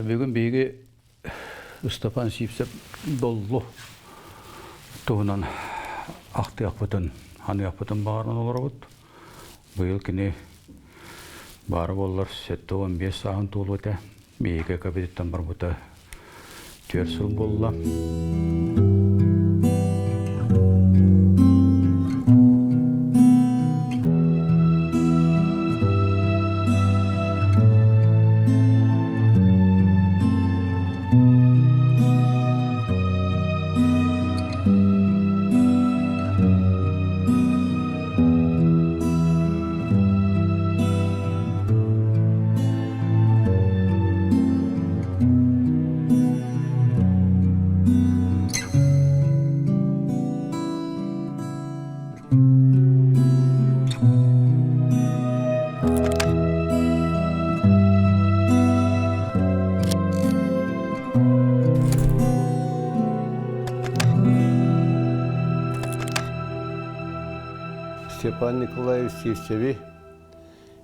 Бүгүн биһиги Ыстапаан Сивцев Доллу туһунан ахтыахпытын, аныахпытын баҕаран олоробут. Быйыл кини баара буоллар 75 сааһын туолуо этэ. Биһиги кабинеттан барбыта 4 сыл буолла. Степан Николаевич Сивцеви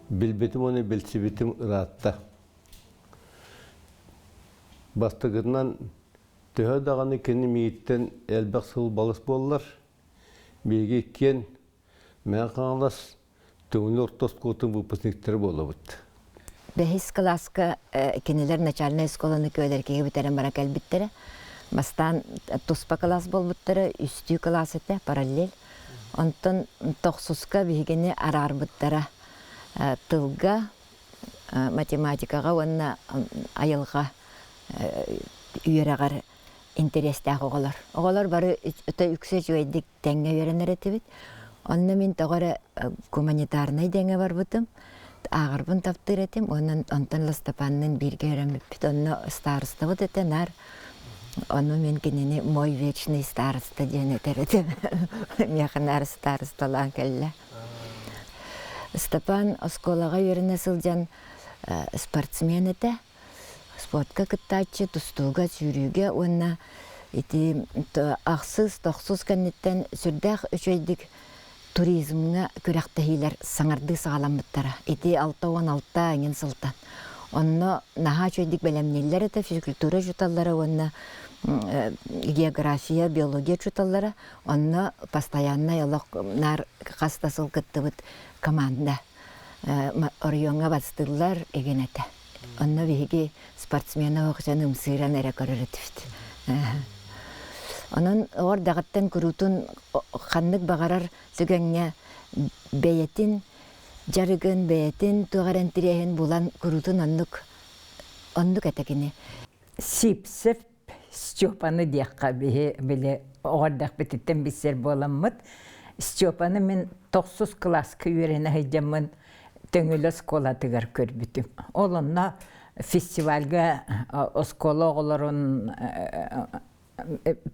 билбитим уонна билсибитим ыраатта. Бастакытынан төһө даҕаны кини миигиттэн элбэх сыл балыс буоллар, биһиги иккиэн Мэҥэ Хаҥалас Төҥүлү орто оскуолатын выпускниктара буолабыт. Бэһис кылааска кинилэр начальнай оскуоланы Күөлэркигэ бүтэрэн бара кэлбиттэрэ. Бастаан туспа кылаас буолбуттара, үстүү кылаас этэ, параллель. Онтон тохсуска биһигини араарбыттара тылга, математикаҕа уонна айылҕа үөрэҕэр интэриэстээх оҕолор. Оҕолор бары өтө үксэ үчүгэйдик тэҥҥэ үөрэнэр этибит. Онно мин тоҕо эрэ гуманитарнай диэҥҥэ барбытым. Ааҕарбын таптыыр этим уонна онтон Ластапанныын бииргэ үөрэммиппит. Онно старостабыт этэ наар. Ону мин кинини мой вечный староста диэн этэр этим. Миэхэ наар старосталаан кэллэ. Степан оскуолаҕа үөрэнэ сылдьан спортсмен этэ. Спортка кыттааччы, тустууга, сүүрүүгэ уонна ити ахсыс, тохсус кэнниттэн сүрдээх үчүгэйдик туризмҥа күрэхтэһиилэр саҥардыы саҕаламмыттара. Ити 66 эҥин сылтан. Онно наһаа үчүгэйдик бэлэмнииллэр этэ физкультура учууталлара уонна география, биология учууталлара. Онно постояннай олох наар хас да сыл кыттыбыт команда оройуоҥҥа бастыыллар игин этэ. Онно биһиги спортсмена охсон ымсыыран эрэ көрөр этибит. Онон оҕордаҕыттан куруутун ханнык баҕарар түгэҥҥэ бэйэтин дьарыгын, бэйэтин туох эрэ интириэһин булан куруутун оннук оннук этэ кини. Сипсев Степаны диэххэ биһи били оҕо эрдэхпититтэн билсэр буоламмыт Степаны мин тохсус кылааска үөрэнэ сылдьаммын Төҥүлү оскуолатыгар көрбүтүм. Ол онно фестивальга оскуола оҕолорун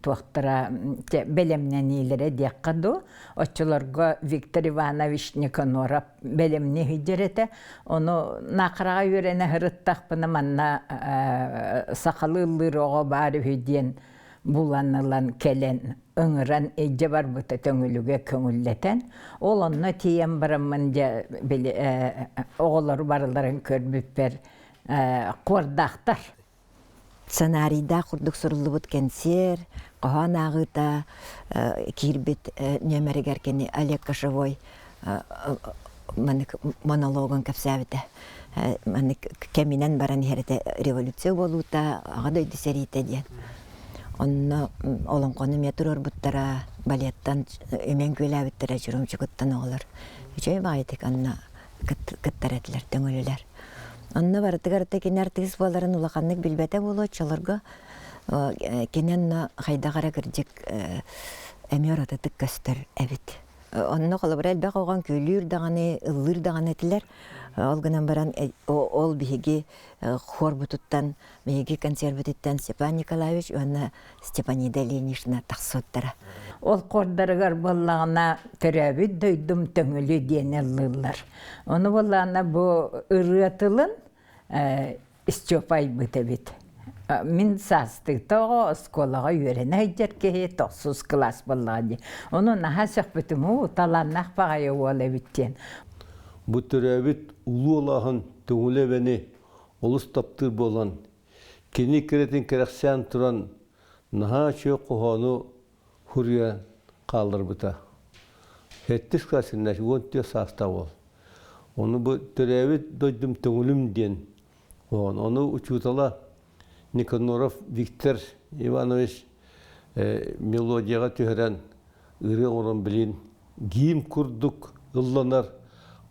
туохтара бэлэмнэниилэрэ диэххэ дуу оччолорго Виктор Иванович Никаноров бэлэмнии сылдьар этэ. Ону Наахараҕа үөрэнэ сырыттахпына манна сахалыы ыллыыр оҕо баар үһү диэн булан ылан кэлэн ыҥыран илдьэ барбыта төҥүлүгэ көҥүллэтэн ол онно тиийэн бараммын дьэ били оҕолору барыларын көрбүппэр куордаахтар. Сценарийдаах курдук суруллубут кэнсиэр, хоһоон ааҕыыта киирбит нүөмэригэр кини Олег Кошевой маннык монологун кэпсээбитэ. Маннык кэминэн баран иһэр этэ революция буолуута, Аҕа дойду сэриитэ диэн. Онно олоҥхону эмиэ туруорбуттара, балеттан үмэн күөлээбиттэрэ чурумчукуттан оҕолор. Үчүгэй баҕайытык онно кыттар этилэр, төҥүлүлэр. Онно барытыгар да кини артыыс буоларын улаханнык билбэтэ буолуо оччолорго кини онно хайдах эрэ кырдьык эмиэ уратытык көстөр эбит. Онно холобура элбэх оҕон күлүүр даҕаны, ыллыыр даҕаны этилэр. Ол гынан баран ол биһиги хуорбутуттан, биһиги концербытыттан Степан Николаевич уонна Степанида Ильинична тахсыбыттара. Ол хордарыгар буоллаҕына төрөөбүт дойдум Төҥүлү диэн ыллыыллар. Ону буоллаҕына бу ырыа тылын Степа айбыт эбит. Мин саастыыта оҕо оскуолаҕа үөрэнэ сылдьар киһи тохсус кылаас буоллаҕа дии. Ону наһаа сөхпүтүм, уу, талааннаах баҕайы уол эбит диэн. Бу төрөөбүт улуу алааһын Төҥүлү эбэни олус таптыыр буолан, Кини кэрэтин кэрэхсээн туран наһаа үчүгэй хоһоону суруйан хаалларбыта. Сэттис кылаас 14 саастаах уол. Ону бу төрөөбүт дойдум Төҥүлүм диэн хоһоон. Ону учуутала Никаноров Виктор Иванович мелодияҕа түһэрэн ырыа оҥорон билин гимн курдук ылланар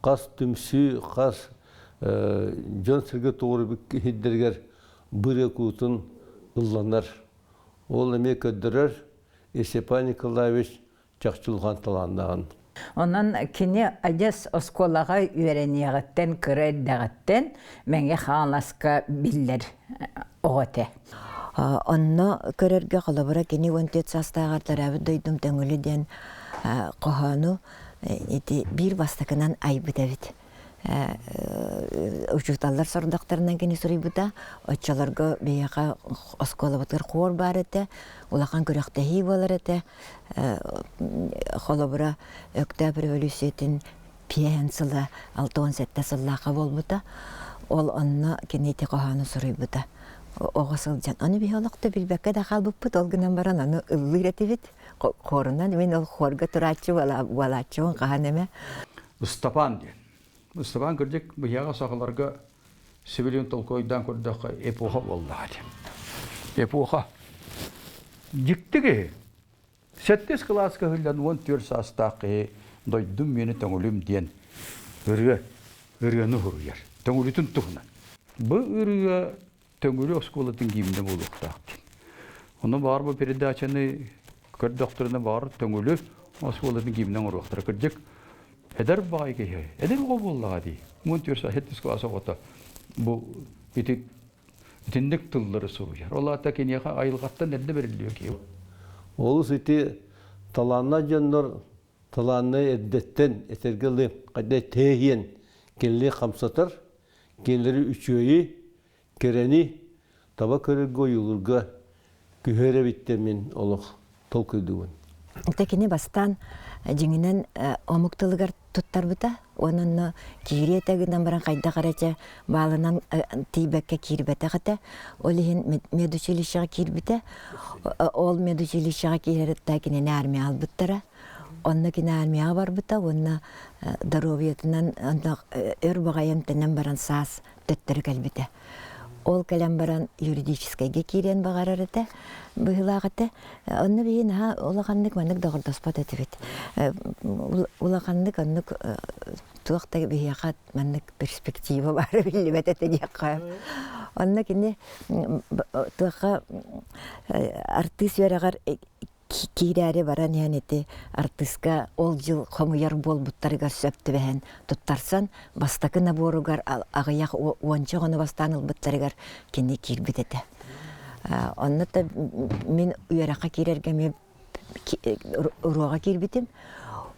хас түмсүү, хас дьон-сэргэ тоҕуруйбут сирдэригэр бырыа куутун ылланар. Ол эмиэ көрдөрөр Степан Николаевич чахчы улахан талааннааҕын. Онон кини адьас оскуолаҕа үөрэниэҕиттэн, кыра эрдэҕиттэн Мэҥэ Хаҥаласка биллэр оҕо этэ. Онно көрөргө холобура кини 14 саастааҕар төрөөбүт дойдум Төҥүлү диэн хоһоону ити биир бастакынан айбыт эбит. Учууталлар сорудахтарынан кини суруйбута. Оччолорго биһиэхэ оскуолабытыгар хор баар этэ, улахан күрэхтэһии буолар этэ. Холобура, Өктөөп революциятын пиэһэн сыла 67 сыллаахха буолбута. Ол онно кини ити хоһоону суруйбута. Оҕо сылдьан. Ону биһи олох да билбэккэ да хаалбыппыт. Ол гынан баран ону ыллыыр этибит. Хорунан мин ол хорга турааччы буолааччыбын хаһан эмэ. Ыстапаан диэн. Ыстапаан кырдьык быһыаҕа сахаларга сибилигин толкуйдаан көрдөххө эпоха буоллаҕа диэн. Эпоха. Дьикти киһи. Сэттис кылааска ыһыллан 14 саастаах киһи дойдум миэнэ төҥүлүм диэн ырыа ырыаны суруйар. Төҥүлүтүн туһунан. Бу ырыа Төҥүлү оскуолатын гимнэ буолуохтаах диэн. Ону баар бу передачаны көрдөхтөрүнэ баар Төҥүлү оскуолатын гимнэ оҥоруохтара. Кырдьык, эдэр баҕайы киһи, эдэр оҕо буоллаҕа дии. 14 сэттис кылаас оҕото бу ити итинник тыллары суруйар. Ол аата киниэхэ айылҕаттан эрдэ бэриллиэ киһи. Олус ити талааннаах дьоннор талааннай эрдэттэн этэргэ дылы хайда тэһиэн кинилэри хамсатар, кинилэри үчүгэйи, кэрэни таба көрөргө, ойуулуурга күһэр эбиттэн мин олох толкуйдуубун. Это кини бастаан дьиҥинэн омук тылыгар туттарбыта уонна онно киириэ этэ гынан баран хайдах эрэ чэ баалынан тиийбэккэ киирбэтэх этэ. Ол иһин медучилищеҕа киирбитэ. Ол медучилищеҕа киирэриттэн кинини армия албыттара. Онно кини армияҕа барбыта уонна доруобуйатынан өр баҕайы эмтэнэн баран саас төттөрү кэлбитэ. Ол кэлэн баран юридическайга киириэн баҕарар этэ, быһыылаах этэ. Онно биһи наһаа улаханнык маннык доҕордоспот этибит. Улаханнык оннук туох да биһиэхэ маннык перспектива баара биллибэт этэ диэххэ. Онно кини туохха артыыс үөрэҕэр киирээри баран иһэн ити артыыска ол дьыл хомуйар буолбуттарыгар сөп түбэһэн туттарсан бастакы наборугар аҕыйах уонча оҕону бастаан ылбыттарыгар кини киирбит этэ. Онно да мин үөрэххэ киирэргэ эмиэ уруога киирбитим.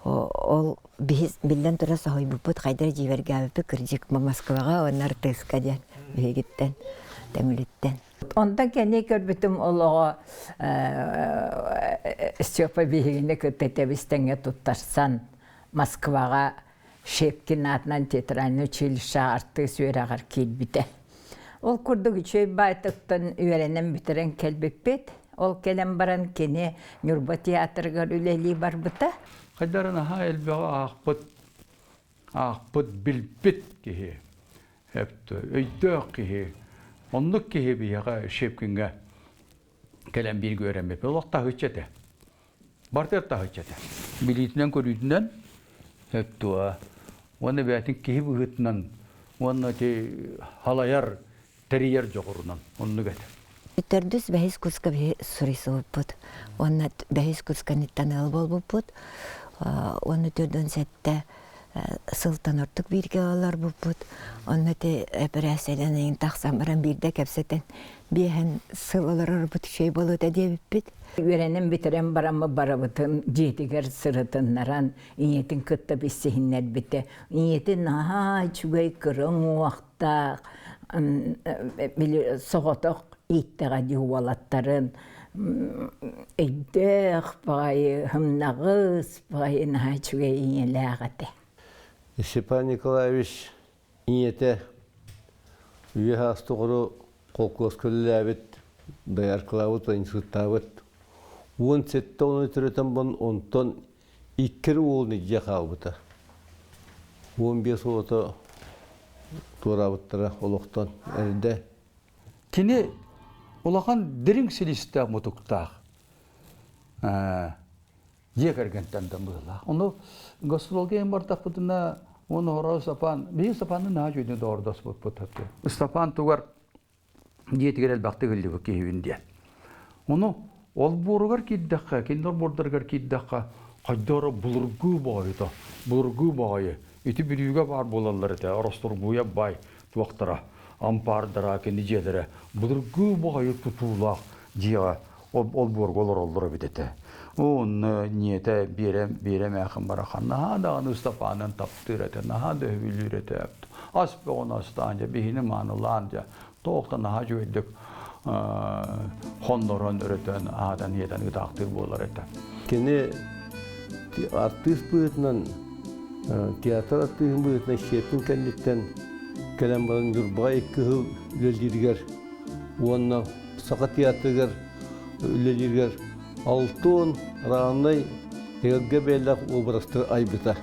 Ол биһи биллэн турар соһуйбуппут хайдах дьиибэргээбиппит кырдьык Москваҕа уонна артыыска диэн биһигиттэн Төҥүлүттэн. Онтон кэнники көрбүтүм олоҕо Степа биһигини кытта тэбис-тэҥҥэ туттарсан Москваҕа Щепкин аатынан театральнай училище артыыс үөрэҕэр киирбитэ. Ол курдук үчүгэй баайтыктан үөрэнэн бүтэрэн кэлбиппит. Ол кэлэн баран кини Ньурба театрыгар үлэлии барбыта. Хайдарын аһаа элбэҕи аахпыт, аахпыт, билбит киһи. Өйдөөх киһи. Оннук киһи биһиэхэ Щепкиҥҥэ кэлэн бииргэ үөрэммиппит. Олох таһыччы этэ. Барытыгар таһыччы этэ. Билиитинэн-көрүүтүнэн өттуа. Уонна бэйэтин киһи быһыытынан уонна ити халайар, тэрийэр дьоҕурунан оннук этэ. Төрдүс бэһис курска биһи суруйсубуппут. Уонна бэһис курсканыттан ыал буолбуппут. Уонна төрдүн сэттэ сылтан ордук бииргэ олорбуппут. Онно ити эпэрээссийэнэн ыйын тахсан баран биирдэ кэпсэтэн биэһэн сыл олорорбут үчүгэй буолуо диэбиппит. Үөрэнэн бүтэрэн бараммыт барыбытын дьиэтигэр сырытыннаран ийэтин кытта билсиһиннэрбитэ. Ийэтин наһаа үчүгэй кыра уҥуохтаах, били соҕотох ииттэҕэ дии уолаттарын өйдөөх баҕайы, һымнаҕыс баҕайы наһаа үчүгэй ийэлээх этэ. Степан Николаевич ийэтэ үйэ саас тухары. Холкуоска үлэлээбит, дояркалаабыт, ыанньыксыттаабыт. 17 ону төрөтөн бон онтон икки уолун илдьэ хаалбыта. 15 оҕото туораабыттара олохтон эрдэ. Кини улахан дириҥ силистээх мутуктаах дьиэ кэргэнтэн да быһыылаах. Ону гастролга бардахпытына уон хоро Ыстапаан, биһи Ыстапааны наһаа үчүгэйдик доҕордоспуппут. Ыстапаан тугар дьиэтигэр элбэхтик ыллыбыт киһибин диэн. Ону олбуоругар киирдэххэ, кинилэр олбуордарыгар киирдэххэ, хайдах эрэ былыргы баҕайыта, былыргы баҕайы. Ити Бүлүүгэ баар буолаллар этэ, Оростургуйа баай туохтара, ампаардара, кини дьиэлэрэ былыргы баҕайы тутуулаах дьиэҕэ олбуорга олороллор эбит этэ. Онно ньиэтэ Биэрэ Биэрэ эмээхин барахан наһаа даҕаны Ыстапаанын таптыыр этэ, наһаа да өһүлүүр этэ. Ас бөҕөнү астаан дьэ биһини маанылаан дьэ туох да наһаа үчүгэйдик хоннорон өрөтөн аһатан иэтэн ытаахтыыр буолар этэ. Кини артыыс быһыытынан театр артыыһын быһыытынан Щепкин кэнниттэн кэлэн баран Ньурбаҕа икки сыл үлэлииригэр уонна Саха театрыгар үлэлииригэр Алтон равнай эгэлгэ бэйэлээх образтары айбыта.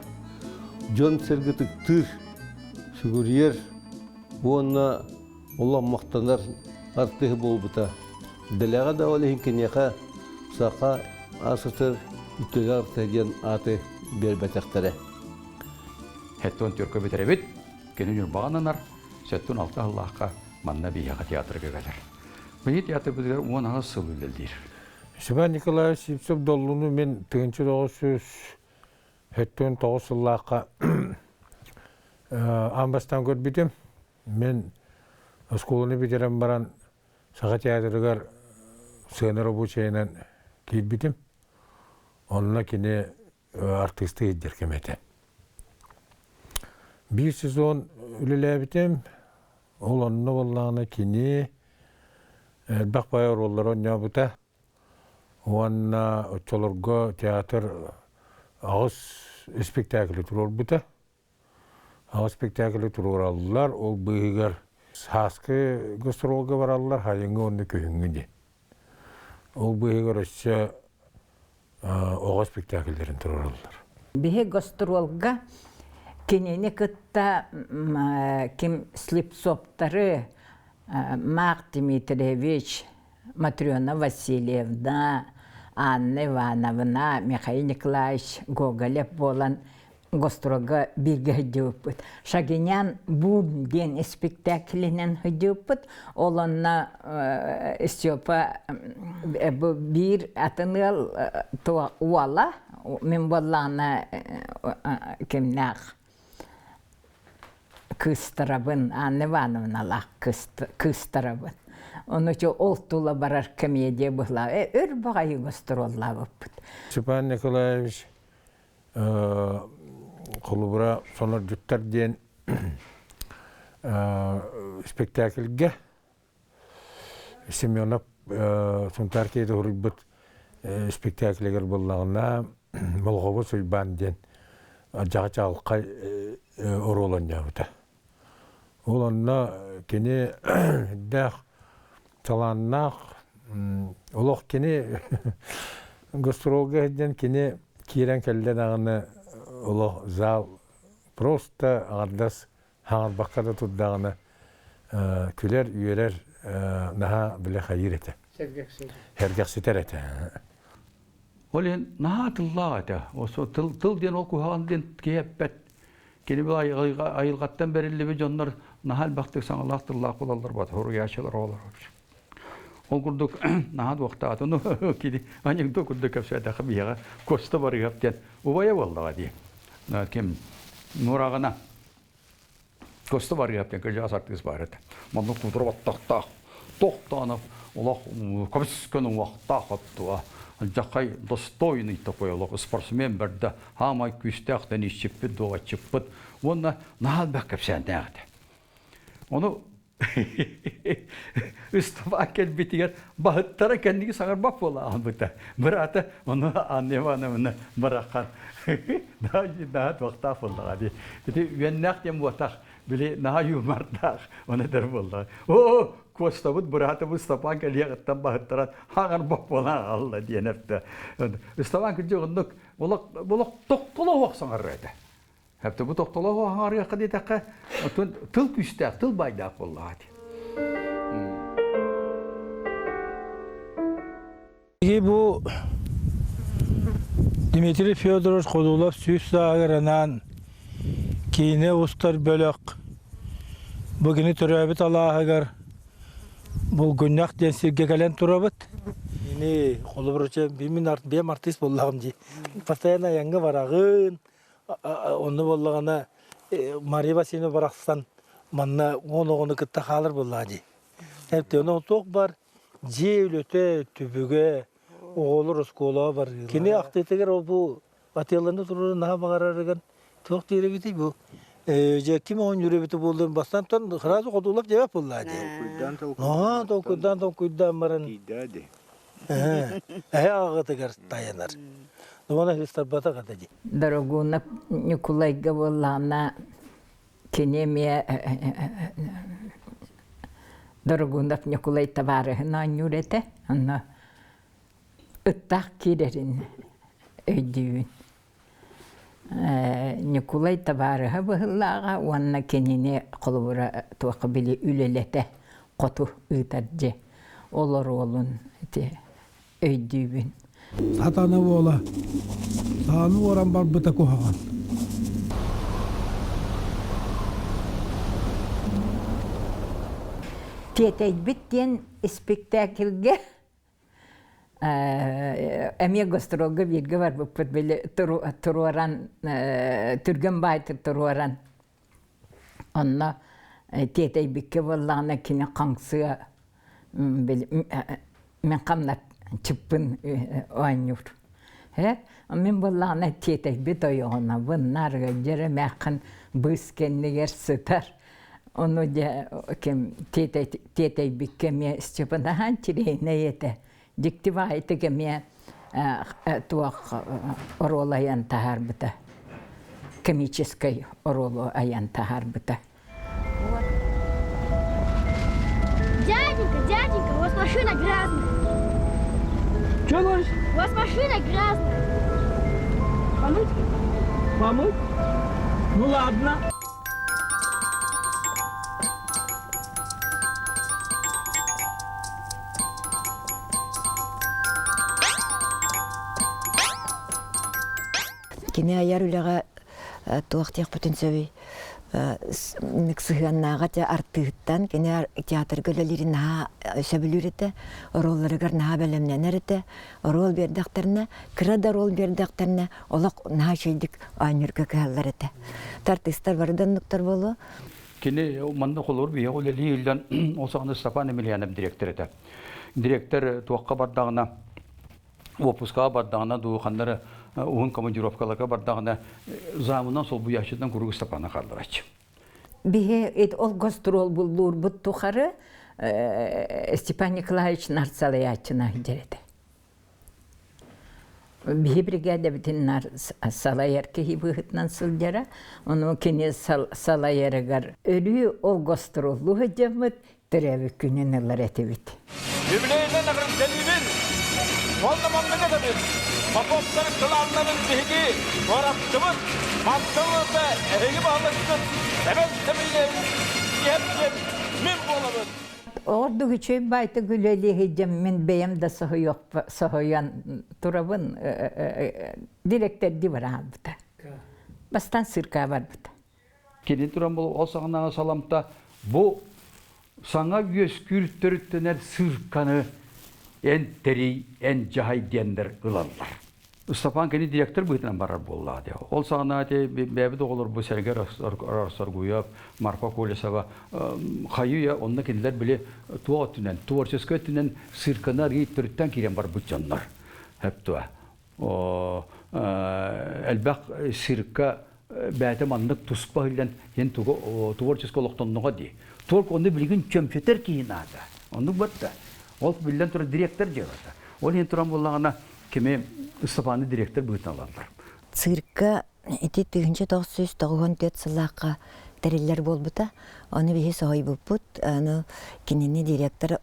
Дьон-сэргэ ытыктыыр, сүгүрүйэр уонна улам махтанар артыыһы буолбута. Дэлэҕэ да ол иһин киниэхэ Саха АССР үтүөлээх артыыһа диэн ааты биэрбэтэхтэрэ. Хэттон түркө бүтэрэбит, кини Ньурбаҕа ананар, сэттэн алта сыллаахха манна биһиэхэ театрга кэлэр. Быйыл театрбытыгар 18 сыл үлэлиир. Семен Николаевич Сивцев Доллуну мен 1979 сыллаахха аан бастаан көрбүтүм. Мен оскуоланы бүтэрэн баран Саха театрыгар сыана рабочайынан киирбитим. Онно кини артыыстыы сылдьар кэм этэ. Биир сезон үлэлээбитим. Ол онно буоллаҕына кини элбэх баай оруоллары оонньообута. Уонна оччолорго театр аҕыс спектаклы туруорбута. Аҕыс спектаклы туруораллар, ол быыһыгар сааскы гастролга бараллар, сайыҥҥы уонна күһүҥҥү диэн. Ол быыһыгар өссө оҕо спектакльдэрин туруораллар. Биһи гастролга кинини кытта ким Слепцовтары Марк Дмитриевич, Матрена Васильевна, Анна Ивановна, Михаил Николаевич Гоголев буолан гастролга бииргэ сылдьыбыппыт. Шагинян Бум диэн испиктээкилинэн сылдьыбыппыт. Ол онно Степа бу биир атын ыал уола, мин буоллаҕына кимнээх кыыстарабын, Анна Ивановналаах кыыстарабын. Ону ол тула барар комедия быһлаа. Өр баҕайы гастроллаабыппыт. Степан Николаевич холобура сонордьуттар диэн спектакльгэ Семенов Сунтаар киһитэ суруйбут спектаклигэр буоллаҕына Болҕобус Уйбаан диэн дьаҕа чаҕылхай оруол оонньообута. Ол онно кини дээх талааннаах олох кини гастролга сылдьан кини киирэн кэллэ даҕаны олох зал просто аҥардас хаҥарбакка да турдаҕына күлэр үөрэр наһаа бile хайыыр этэ сэргэхситэр этэ Ол иһин наһаа тыллаах этэ. Тыл, тыл диэн ол куһаҕан диэн киһи эппэт. Кини бу айылҕаттан бэриллибит дьоннор наһаа элбэхтик саҥалаах тыллаах буолаллар бат суруйааччылар оҕолор. Ол курдук наһаа дуохтаат ону кини анекдот курдук кэпсээтэххэ биһиэхэ Коста Барыһап диэн убайа буоллаҕа дии. Ким Нураҕына Коста Барыһап диэн кырдьаҕас артыыс баар этэ. Маннык кутура баттахтаах, тохтоонов олох көмүс уҥуохтаах оттуга дьахай достойный такой олох спортсмен бэрдэ хаамай күүстээх теннисчиппит дуобатчыппыт уонна наһаа элбэх кэпсээннээх этэ. Ону Ыстапаан кэлбитигэр баһыттара кэнники саҥарбат буола аалбыта. Быраата ону Анна Ивановна барахан наһаа туохтаах буоллаҕа дии. Ити үөннээх диэн буотах, били наһаа юмордаах, оны этэр буоллаҕа. Оо, Куостабыт быраатыбыт Степан кэлиэҕиттэн баһыттаран хаҥар боппуолаан аҕалла диэн эптэ. Степан кырдьык оннук олох тохтоло суох саҥарар этэ. Хэптэ бу тохтоло суох саҥарыахха диэтэххэ, оттон тыл күүстээх, тыл баайдаах буоллаҕа дии. Бу Дмитрий Федорович Ходулов 100 сааһыгар анаан киинэ устар бөлөх бу кини төрөөбүт алааһыгар Булгунньах диэн сиргэ кэлэн турабыт. Ини холобур мин бэйэм артист буоллаҕым дии. Постоянно айаҥҥа бараҕын, онно буоллаҕына Мария Васильевна барахсан манна 10 оҕону кытта хаалар буоллаҕа дии. Онон туох бар дьиэ үлэтэ, түбүгэ, оҕолор оскуолаҕа барыылара. Кини ахтыытыгар ол бу атыылана турарын наһаа баҕарарыгар туох диир эбитий бу? Дьэ ким оонньуур эбитэ буоллун бастаан сразу хотуулап диэбэт буоллаа дии. Толкуйдаан толкуйдаан толкуйдаан баран эһэ аҕатыгар тайанар. Уона хыстарбатах этэ дии. Дорогуна Ньукулайга буоллаҕына кини эмиэ Дорогунов Ньукулай табаарыһын оонньуур этэ. Онно ыттаах киирэрин өйдүүбүн. Ньукулай табаарыһа быһыылааҕа уонна кинини холобура туохха били үлэлэтэ хоту ыытар дьэ ол оруолун ити өйдүүбүн. Сатана уола сааны уоран барбыта куһаҕан. Тиэтэйбит диэн испиктээкилгэ эмиэ гастролга бииргэ барбыппыт били туруоран түргэн баайтыр туруоран онно тиэтэйбиккэ буоллаҕына кини хаҥсыа били мин хамнат чыппын оонньуур мин буоллаҕына тиэтэйбит ойоҕунабын нарыга дьэрэ мээххин быыс кэннигэр сытар ону дьэ ким тиэтэйбиккэ эмиэ Степанаһаан чириэһинэй этэ дьикти баайытык эмиэ туох оруол айан таһаарбыта комическай оруолу айан таһаарбыта. Дяденька, дяденька, у вас машина грязная. Что говоришь? У вас машина грязная. Помыть? Помыть? Ну ладно. Кини айар үлэҕэ туох диэхпитин сөбүй сыһыаннааҕа те артыыттан кини театрга үлэлиирин наһаа сөбүлүүр этэ оруолларыгар наһаа бэлэмнэнэр этэ оруол биэрдэхтэринэ кыра да оруол биэрдэхтэринэ олох наһаа үчүгэйдик оонньуурга кыһаллар этэ артыыстар бары да оннуктар буолуо Кини манна холобур биһиэхэ үлэлии иһиллэн ол саҕана Степан Емельянов директор этэ. Директор туохха бардаҕына уоппускаҕа бардаҕына дуу ханна эрэ уһун командировкаларга бардаҕына замынан солбуйааччытынан куруук Степаны хааллараччы. Биһи ол гастрол буллуурбут тухары Степан Николаевич нарсалайааччына сылдьар этэ. Биһи бригадэбитин нар салайар киһи быһыытынан сылдьара. Ону кини салайарыгар өрүү ол гастроллуу сылдьаммыт төрөөбүт күнүн ылар этибит. Юбилейынан эҕэрдэлиибин! Уонна маннык этэбин, Поповтар кылааннарын биһиги куораттыбыт, мантан ылата эһиги баһылыккыт Сэмэн Сэмилиевич иһэр диэн мин буолабын. Ордук үчүгэй баайтык үлэлии сылдьан мин бэйэм да соһуйан турабын дириэктэрдии бараабыта. Бастаан сыыркаа барбыта. Кини туран бұл ол саҕанааҕы саламта бу саҥа үөскүүр төрүттэнэр сыырканы эн тэрий, эн дьаһай диэннэр ылаллар. Ыстапаан кини директор быһыытынан барар буоллаҕа дии. Ол саҕана ити бэйэбит оҕолорбут Сэргэр Соргуев, Марфа Колесова хайы-үйэ онно кинилэр били туох өттүнэн, творческай өттүнэн сыырканы арыый төрүттэн киирэн барбыт дьоннор. Хөптуа. Элбэх цирка бэйэтэ маннык туспа иһиллэн диэн тугу творческай олохтонноҕо дии. Только онно билигин чөмчөтөр киһи наада. Оннук батта. Ол биллэн турар директор дьыалата. Ол иһин туран буоллаҕына кими Ыстапааны директор быһыытынан ылаллар. Цирка ити 1994 сыллаахха тэриллэр буолбута. Ону биһи соһуйбуппут. Аны кинини директор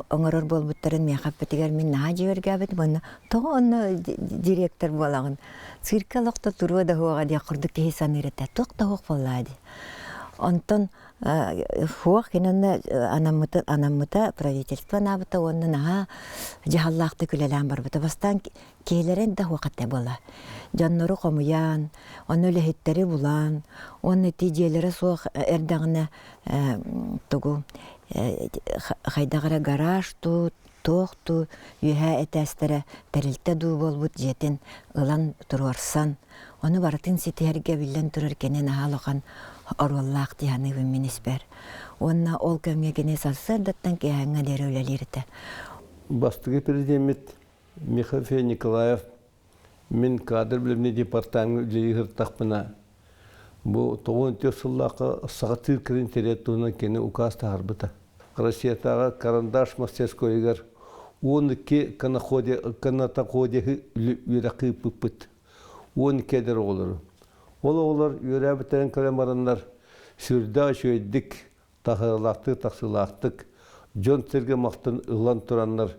оҥорор буолбуттарын миэхэ эппитигэр мин наһаа дьиибэргээбитим. Уонна тоҕо онно директор буолаҕын? Циркэ олохто туруо да суоҕа диэх курдук киһи саныыр этэ. Туох да суох буоллаа дии. Онтон суох кини онно анаммыта, анаммыта правительство анаабыта уонна наһаа дьаһаллаахтык үлэлээн барбыта. Бастаан киһилэрин да суох этэ буола. Дьоннору хомуйан, ону үлэһиттэри булан, уонна ити дьиэлэрэ суох эрдэҕинэ тугу хайдах эрэ гараж дуу, туох дуу үөһээ этээстэрэ тэрилтэ дуу буолбут дьиэтин ылан туруорсан, ону барытын ситиһэргэ биллэн турар кини наһаа улахан оруоллаах дии саныыбын мин испэр. Уонна ол кэмҥэ кини сарсыардаттан киэһээҥҥэ диэри үлэлиир этэ. Бастакы президеммит Михаил Николаев мин кадр билимни департамеҥҥа үлэлии сырыттахпына, бу 94 сыллаахха саха циркэлин тэрийэр туһунан кини указ таһаарбыта. Россиятааҕы карандаш мастерскойугар 12 канатоходеһы үөрэххэ ыыппыппыт. 12 эдэр оҕолору. Ол оҕолор үөрээбиттэрин кэлэн бараннар сүрдээх үчүгэйдик таһыалаахтык тахсыылаахтык дьон-сэргэ махтан ылан тураннар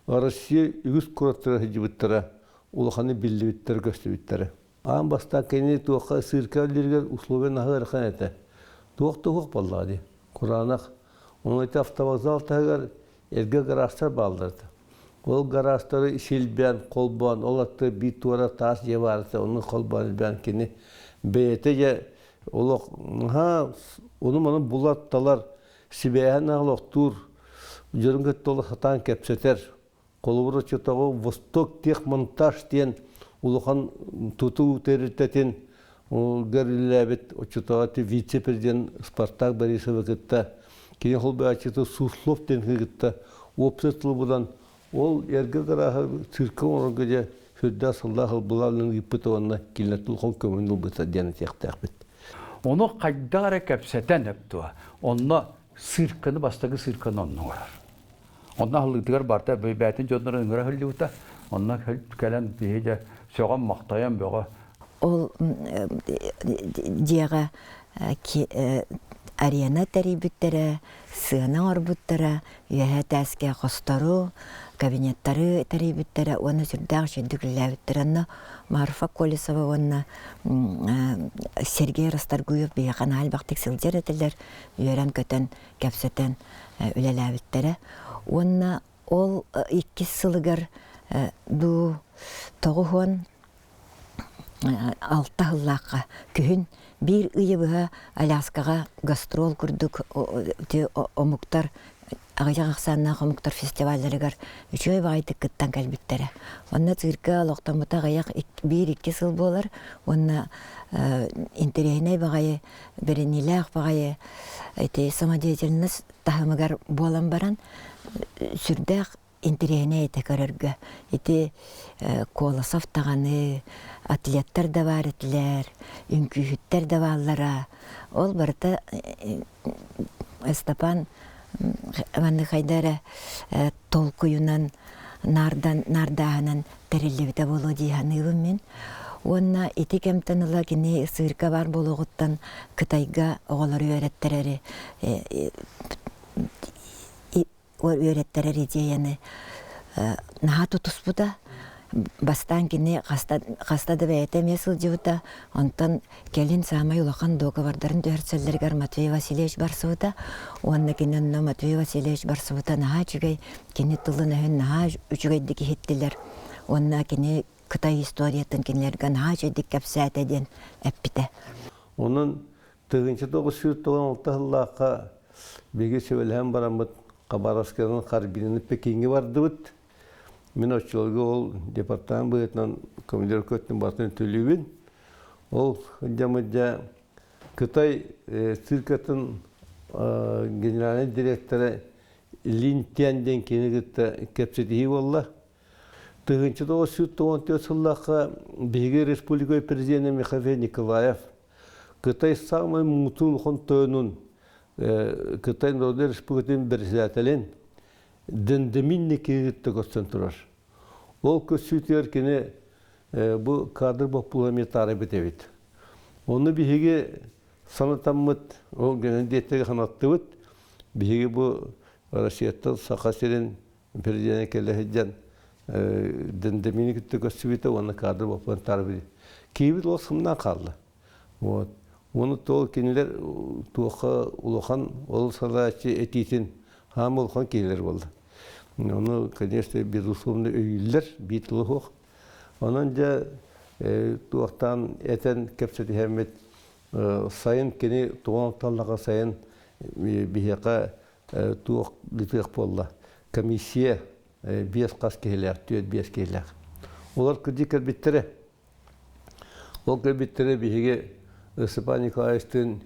Россия үгүс куораттара сылдьыбыттара, улаханы биллибиттэрэ-көстүбүттэрэ. Аан бастаан кини туохха сыырка үллэригэр условия наһаа ыарахан этэ. Туох да суох буоллаҕа дии. Кураанах. Ону ити автовокзал таһыгар эргэ гаражтар бааллар этэ. Ол гаражтары силбээн, холбоон, ол аттыгар биир туора таас дьиэ баар этэ, ону холбоон илбээн кини бэйэтэ дьэ олох наһаа ону-маны булар-талар, сибээһин олохтуур, дьонун кытта олох сатаан кэпсэтэр. Холобур, оччотооҕу Восток техмонтаж диэн улахан тутуу тэрилтэтин үлэлээбит оччотооҕу вице-президент Спартак Борисовы кытта кини холбооччута Суслов диэн кытта уопсай тылы булан ол эргэ гарааһы циркэ оҥорорго дьэ сүрдээх сыллаах ылбылаан ыыппыта уонна кинилэр улахан көмөнү ылбыта диэн этиэхтээхпит. Ону хайдах эрэ кэпсэтэн эптуа. Онно цирканы бастакы цирканы онно оҥорор. Онно аһыллыытыгар барыта бэйбээтин дьоннорун ыҥыра сылдьыбыта. Онно кэлэн биһи дьэ сөҕөн-махтайан бөҕө. Ол дьиэҕэ арена тэрийбиттэрэ, сыана оҥорбуттара, үөһээ этээскэ хостору, кабинеттары тэрийбиттэрэ уонна сүрдээх үчүгэйдик үлэлээбиттэрэ. Онно Марфа Колесова уонна Сергей Расторгуев биһиэхэ наһаа элбэхтик сылдьар этилэр, үөрэн-көтөн кэпсэтэн үлэлээбиттэрэ. Уонна ол иккис сылыгар дуу 96 сыллаахха күһүн биир ыйы быһа Аляскаҕа гастрол курдук омуктар аҕыйах ахсааннаах омуктар фестивалларыгар үчүгэй баҕайытык кыттан кэлбиттэрэ. Онно циркэ олохтоммута аҕыйах биир-икки сыл буолар уонна интэриэһинэй баҕайы бэриниилээх баҕайы ити самодеятельность таһымыгар буолан баран сүрдээх интэриэһинэй этэ көрөргө. Ити Колосов даҕаны, атлеттар да баар этилэр, үҥкүүһүттэр да бааллара. Ол барыта Степан маннык хайда эрэ толкуйунан наардан наардааһынан тэриллибитэ буолуо дии саныыбын мин. Уонна ити кэмтэн ыла кини сыырка баар буолуоҕуттан Кытайга оҕолору үөрэттэрэри үөрэттэрэр идеяны наһаа тутуспута. Бастаан кини хаста, хаста да бэйэтэ эмиэ сылдьыбыта. Онтон кэлин саамай улахан дуогабардарын түһэрсэллэригэр Матвей Васильевич барсыбыта. Уонна кини онно Матвей Васильевич барсыбыта наһаа үчүгэй. Кини тылын-өһүн наһаа үчүгэйдик иһиттилэр. Уонна кини Кытай историятын кинилэргэ наһаа үчүгэйдик кэпсээтэ диэн эппитэ. Онон 1996 сыллаахха биһиги сүбэлэһэн бараммыт Хабаровскайынан Харбинаны Пекиҥҥэ бардыбыт. Мин оччолорго ол департамент быһыытынан командировка өттүн барытын төлүүбүн. Ол дьамыт дьэ Кытай циркатын генеральнай директора Лин Тян диэн кини кытта кэпсэтиһии буолла. 1994 сыллаахха биһиги республика президенэ Михаил Николаев Кытай самай муҥутуур улахан тойонун Кытай Народнай Республикатын председателин Дендеминни кытта көрсөн турар. Ол көрсүүтүгэр кини бу кадр боппуруоһа эмиэ таарыйбыт эбит. Ону биһиги санатаммыт, ол гынан диэттэги санаттыбыт. Биһиги бу Россияттан Саха сирин президенэ кэлэ сылдьан Дендемини кытта көрсүбүтэ уонна кадр боппуон таарбыт. Киһибит ол сымнаан хаалла. Вот. Уону туол кинилэр туохха улахан ол салааччы этиитин хаам улахан киһилэр буолла. Ону, конечно, безусловно өйүүллэр, биир тылы суох. Онон дьэ туохтаан этэн кэпсэтиһэммит сайын кини тугун таллаҕа сайын биһиэхэ туох ыытыах буолла. Комиссия биэс хас киһилээх, түөрт биэс киһилээх. Олор кырдьык кэлбиттэрэ. Ол кэлбиттэрэ биһиги Степан Николаевичтыын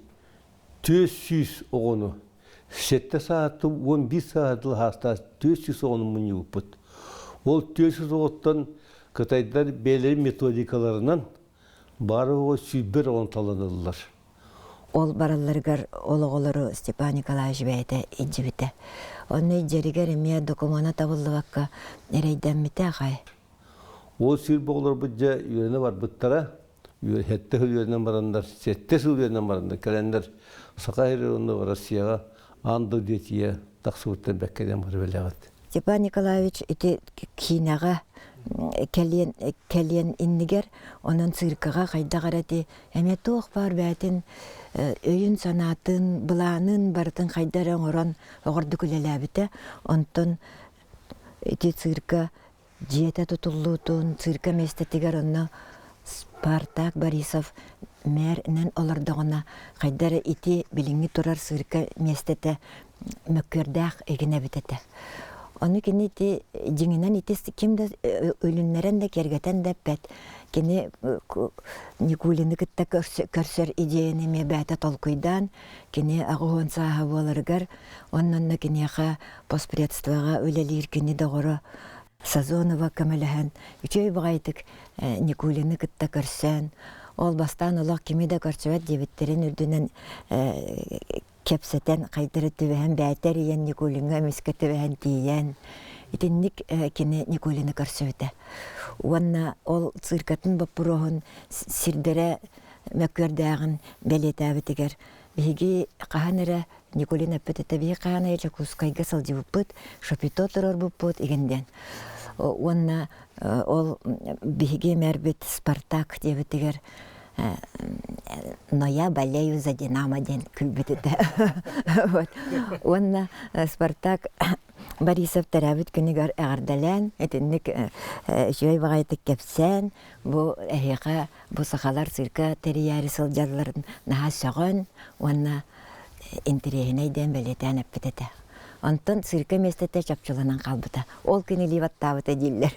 400 оҕону сэттэ сааты 11 саатыл хаастаах 400 оҕону мунньубуппут. Ол 400 оҕоттон кытайдар бэйэлэрин методикаларынан бары оҕо сүүрбэр оҕону таланыллар. Ол баралларыгар ол оҕолору Степан Николаевич бэйэтэ илдьибитэ. Онно илдьэригэр эмиэ докумуона табыллыбакка эрэйдэммитэ аҕай. Ол сүүрбэ оҕолорбут дьэ үөрэнэ барбыттара. Сэттэ сыл үөрэнэн бараннар, сэттэ сыл үөрэнэн бараннар кэлэннэр Саха сиригэр уонна Россияҕа аан дойду тиийэ тахсыбыттан бэккэ диэн бары билэҕит. Степан Николаевич ити киинэҕэ кэлиэн кэлиэн иннигэр онон циркаҕа хайдах эрэ ити эмиэ туох баар бэйэтин өйүн-санаатын, былаанын барытын хайда эрэ оҥорон оҕордук үлэлээбитэ. Онтон ити цирка дьиэтэ тутуллуутун, цирка миэстэтигэр онно Спартак Борисов мэринэн олордоҕуна хайда эрэ ити билиҥҥи турар цирка миэстэтэ мөккүөрдээх игин эбит этэ. Ону кини ити дьиҥинэн ити ким да үлүннэрэн да киэргэтэн да эппэт. Кини Никулины кытта көрсөр идеяны эмиэ бэйэтэ толкуйдаан, кини 80 сааһа буоларыгар, оннонно киниэхэ постпредствоҕа үлэлиир кини доҕоро Сазонова көмөлөһөн үчүгэй баҕайытык Никулины кытта көрсөн, ол бастаан олох кими да көрсүбэт диэбиттэрин үрдүнэн кэпсэтэн хайдары түбэһэн бэйэтэ эрийэн Никулиҥҥа эмискэ түбэһэн тиийэн итинник кини Никулины көрсүбүтэ. Уонна ол циркатын боппуруоһун сирдэрэ мөккүөрдээҕин бэлиэтээбитигэр биһиги хаһан эрэ Никулин эппит этэ биһи хаһан эрэ Дьокуускайга сылдьыбыппыт, шапито турарбыппыт игин диэн. Уонна ол биһиги мэрбит Спартак диэбитигэр но я болею за Динамо диэн күлбүт этэ. Вот. Уонна Спартак Борисов төрөөбүт күнүгэр эҕэрдэлээн, итинник үчүгэй баҕайытык кэпсээн, бу эһиэхэ бу сахалар цирка тэрийээри сылдьалларын наһаа сөҕөн уонна интэриэһинэй диэн бэлиэтээн эппит этэ. Онтон цирка миэстэтэ чопчуланан хаалбыта. Ол күн илии баттаабыта дииллэр.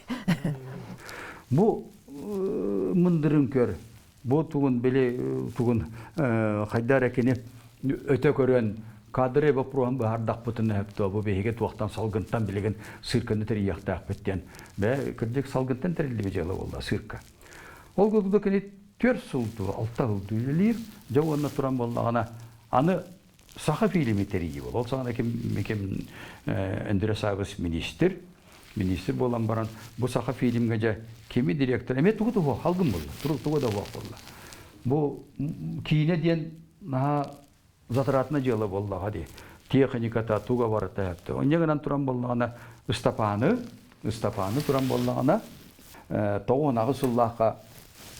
Бу мындырын көр. Бу тугун били тугун хайда эрэ кини өтө көрөн кадры вопроһун быһаардахпытына сөптөө бу биһиги туохтан салгынтан билигин цирканы тэрийиэхтээхпит диэн бээ кырдьык салгынтан тэриллибит дьыала буолла цирка. Ол курдук кини түөрт сыл дуу, алта сыл дуу үлэлиир, дьэ уонна туран буоллаҕына аны саха фильми тэрийии буолла. Ол саҕана ким ким Өндөрө Саабыс министр, министр буолан баран бу саха фильмҥэ дьэ кими директор эмиэ тугу туһуох халгын буолла, тугу да уох буолла. Бу киинэ диэн наһаа затратно дьыала буоллаҕа дии. Техниката туга барыта сөптө. Онньа гынан туран буоллаҕына Ыстапааны, Ыстапааны туран буоллаҕына 98 сыллаахха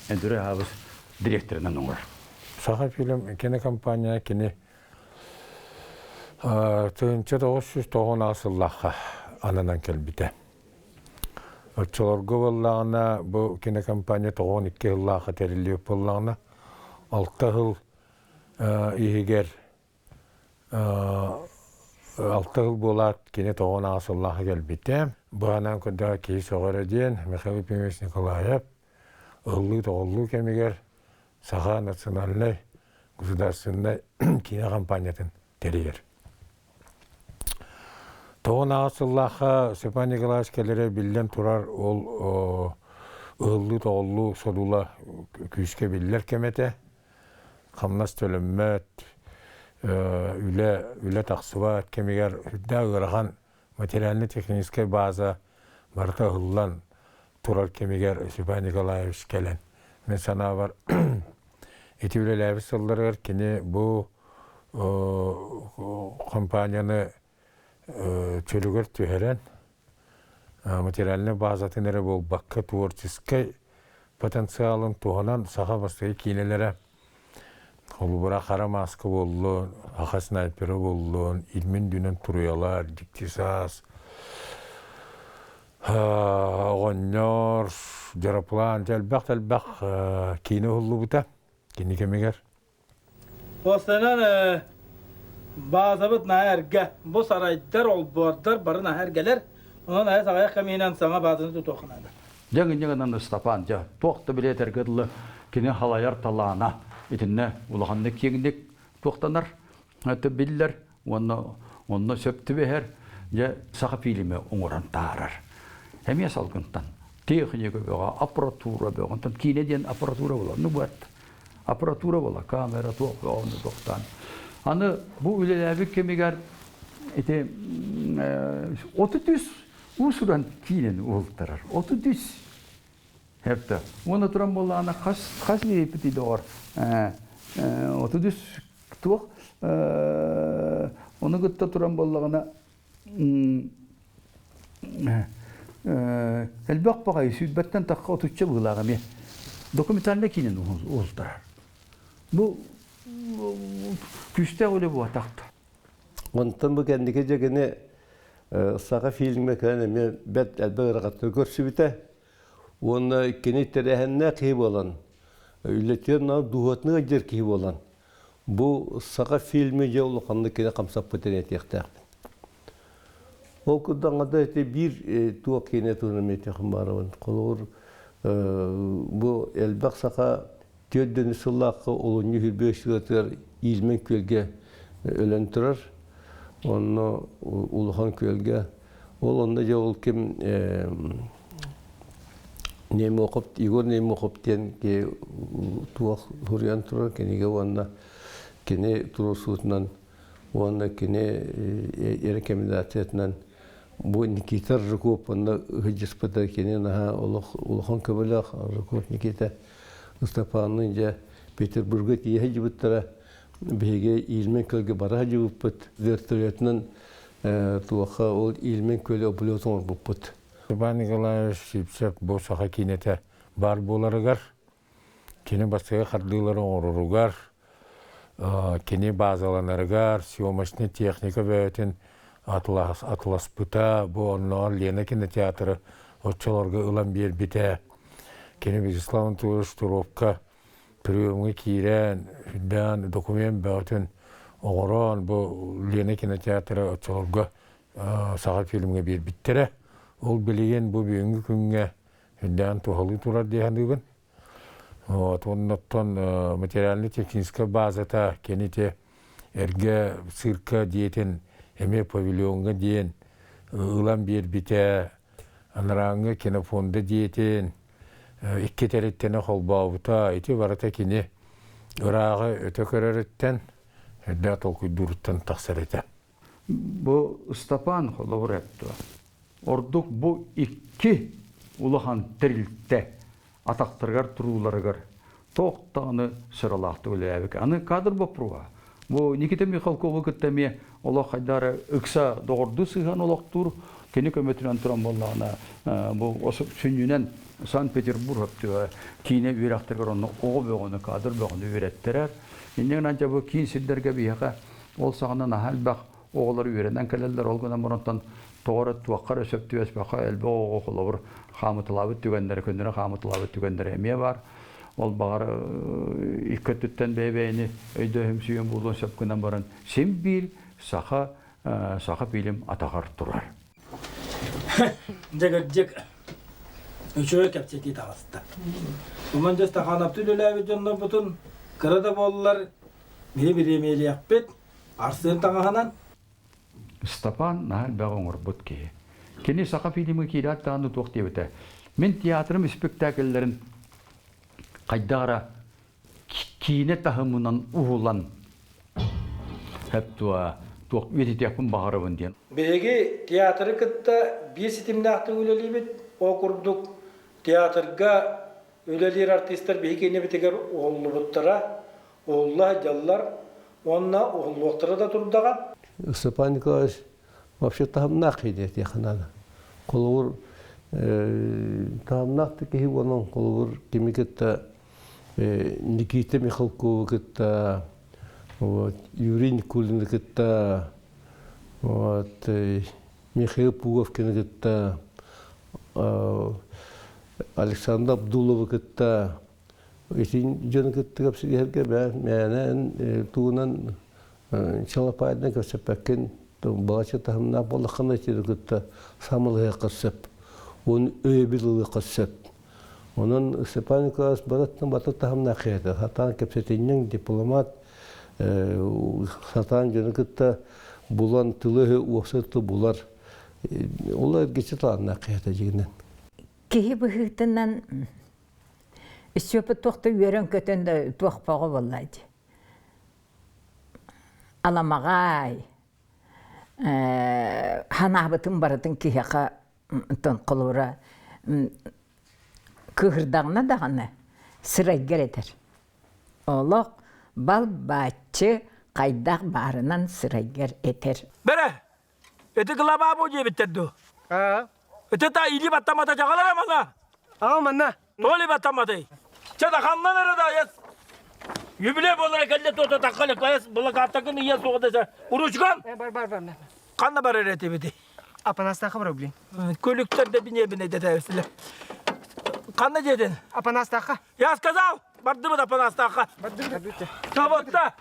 Өндөрө Аабыс директорынан оҥорор. Саха фильм кинокомпания кини 1998 сыллаахха ананан кэлбитэ. Оччолорго буоллаҕына бу кинокомпания 92 сыллаахха тэриллибит буоллаҕына алта сыл иһигэр алта сыл буолаат кини 98 сыллаахха кэлбитэ. Быһанаан көрдөҕө киһи сөҕөрө диэн Михаил Ефимович Николаев ыһыллыы-тоҕуллуу кэмигэр Саха национальнай государственнай киинэ хампаанньатын тэрийэр. 98 сыллаахха Степан Николаевич кэлэрэ биллэн турар ол ыһыллыы-тоҕуллуу содула күүскэ биллэр кэм этэ. Хамнас төлөммөт, үлэ, үлэ тахсыбат кэмигэр үрдээх ыарахан материально-техническэй база барыта ыһыллан турар кэмигэр Степан Николаевич кэлэн, мин санаабар, Ити үлэлээбит сылларыгар кини бу компанияны чөлүгэр түһэрэн, материальнай базатын эрэ буолбакка, творческай потенциалын туһанан саха бастакы киинэлэрэ холобура хара мааска буоллун, аха снайпера буоллун, илмин дүнэн туруйалар, дьикти саас, оҕонньор, дьараплаан, элбэх-элбэх киинэ уһуллубута кини кэмигэр. Постанан баазабыт наһаа эргэ. Бу сарайдар, олбуордар бары наһаа эргэлэр. Онон айа саҕайах кэмиинэн саҥа баазаны тутуохха наада. Дьаҥ-дьаҥынан Ыстапаан дьэ туох да билиэтэргэ дылы кини халайар талаана итиннэ улаханнык киэҥник туохтанар биллэр уонна онно сөп түбэһэр дьэ саха фильмэ оҥорон таһаарар. Эмиэ салгынтан техника бөҕө, аппаратура бөҕө, онтон киинэ диэн аппаратура буолар. Ну быат аппаратура буола, камера туох бөҕөнү тохтоон. Аны бу үлэлээбит кэмигэр ити 33 уус-уран киинэни уһултарар. 33 Хепте. Уонна туран буоллаҕына хас хас диэппитий доҕор? 33 туох ону кытта туран буоллаҕына элбэх баҕайы сүүрбэттэн тахха отучча быылаах эмиэ документальнай киинэни уһултарар. Бу күүстээх үлэ буолбатах. Онтон бу кэнники дьэ саха фильмҥэ кэлэн эмиэ бэрт элбэх ыарахаттары көрсүбүтэ. Уонна кини тэрээһиннээх киһи буолан, үлэтигэр дууһатына ыалдьар киһи буолан, бу саха фильмэ дьэ улаханнык кини хамсаппытын этиэхтээхпин. Ол курдук аҥада ити биир туох киинэ туһунан этиэхпин баарабын. Холобур, бу элбэх саха 4 сыллаахха олунньу хүрбүө сылатыгар Иилмэн күөлгэ өлөн турар. Онно улахан күөлгэ ол онно дьэ ол ким Неймохов Егор Неймохов диэн туох суруйан турар кинигэ уонна кини туруорсуутунан уонна кини рекомендациятынан бу Никита Ржаков онно ыһыдьыспыта кини наһаа олох улахан көмөлөөх Ржаков Никита Ыстапаанныын дьэ Петербурга тиийэ сылдьыбыттара биһиги Ильмень күөлгэ бара сылдьыбыппыт вертолетунан туохха ол Ильмень күөлү облет оҥорбуппут. Иван Николаевич Сивцев бу саха киинэтэ баар буоларыгар, кини бастакы хардыылары оҥороругар, кини базаланарыгар, съемочнай техника бөҕөтүн атыласпыта, бу оннооҕор Лена кинотеатры оччолорго ылан биэрбитэ. Кини Вячеслав Анатольевич Туровка приемҥа киирэн, үрдээн документ бөҕөтүн оҥорон, бу Лена кинотеатра оччолорго саха фильмҥэ биэрбиттэрэ. Ол билигин бу бүгүҥҥү күҥҥэ үрдээн туһалыы турар дии саныыбын. Вот, оннуттан материально-техническэй базата кини ити эргэ цирка диэтин эмиэ павильоҥҥа диэн ылан биэрбитэ, анарааҥҥы кинофонда диэтин икки тэрилтэни холбообута. Ити барыта кини ырааҕы өтө көрөрүттэн, үрдээх толкуйдууруттан тахсар этэ. Бу Ыстапаан холобур эттэ. Ордук бу икки улахан тэрилтэ атахтарыгар турууларыгар туох даҕаны сыралаахтык үлэлээбит. Аны кадр боппуруоһа. Бу Никита Михалкову кытта эмиэ олох хайдах эрэ ыкса доҕордуу сыһыан олохтуур, кини көмөтүнэн туран буоллаҕына бу сүнньүнэн Санкт-Петербург киинэ үөрэхтэригэр онно оҕо бөҕөнү, кадр бөҕөнү үөрэттэрэр. Инньэ гынан дьэ бу киин сирдэргэ биһиэхэ ол саҕана наһаа элбэх оҕолор үөрэнэн кэлэллэр, ол гынан баран тоҕо эрэ туохха эрэ сөп түбэспэххэ элбэх оҕо холобур хаамыталаабыт түгэннэрэ, көннөрү хаамыталаабыт түгэннэрэ эмиэ баар. Ол баҕар икки өттүттэн бэйэ-бэйэни өйдөһүмсүйэн буолуон сөп гынан баран син биир саха саха фильм атаҕар турар. Дьэ кырдьык үчүгэй кэпсэтии таҕыста. Уман дьэ Стахановты үлэлээбит дьоннорбутун кыра да буоллар биһи бириэмийэлиэхпит Арсен таҥаһынан Степан наһаа элбэҕи оҥорбут киһи. Кини саха фильмы киирээт даҕаны туох диэбитэ. Мин театрым испиктээкиллэрин хайдах эрэ киинэ таһымынан уһулан туох үйэтитиэхпин баҕарабын диэн. Биһиги театры кытта биир ситимнээхтик үлэлиибит. Ол курдук театрга үлэлиир артистар биһиги иннибитигэр уһуллубуттара. Уһулла сылдьаллар уонна уһуллуохтара да турдаҕа. Степан Николаевич вообще таһымнаах киһи диэтиэххэ наада. Холобур, таһымнаах да киһи буолан, холобур, кими кытта Никита Михалкову кытта, вот, Юрий Никулины кытта, вот, Михаил Пуговкины кытта, Александр Абдуловы кытта итин дьону кытта кэпсэтиһэргэ мээнэ тугунан чалапаайдан кэпсэппэккин балачча таһымнаах буоллаххына итини кытта самылыһыахха сөп уон өйөбүл ылыахха сөп. Онон Степан Николаевич барыттан бата таһымнаах киһи сатаан кэпсэтинньэҥ дипломат сатаан дьону кытта булан тылы уопсай тылы булар ол эргиччи талааннаах киһи дьигинэн. Киһи быһыытынан Степа туох да үөрэн-көтөн да туох бөҕө буолла дии. Аламаҕай, ханаабытын барытын киһиэхэ онтон холобура кыыһырдаҕына даҕаны сырайгар этэр. Олох бал-бааччы хайдах баарынан сырайгар этэр. Бэрэ, ити глава бу диэбиттэр дуу? Ити та или баттамата дьаҕалара мана. Аҕа манна. Толи баттаматай. Чэ да ханнан эрэ да аяс. Юбилей буолара кэллэ туота таккалык аяс былакааттакын ийэ суоҕа десе. Уручкам. Бар бар бар. Ханна бар эрэ этибити? Апанастаха бар блин. Көлүктер да бинебине дэтээбисилер. Ханна дедин? Апанастаха. Я сказал, бардыбыт Апанастаха. Бардыбыт. Свободта.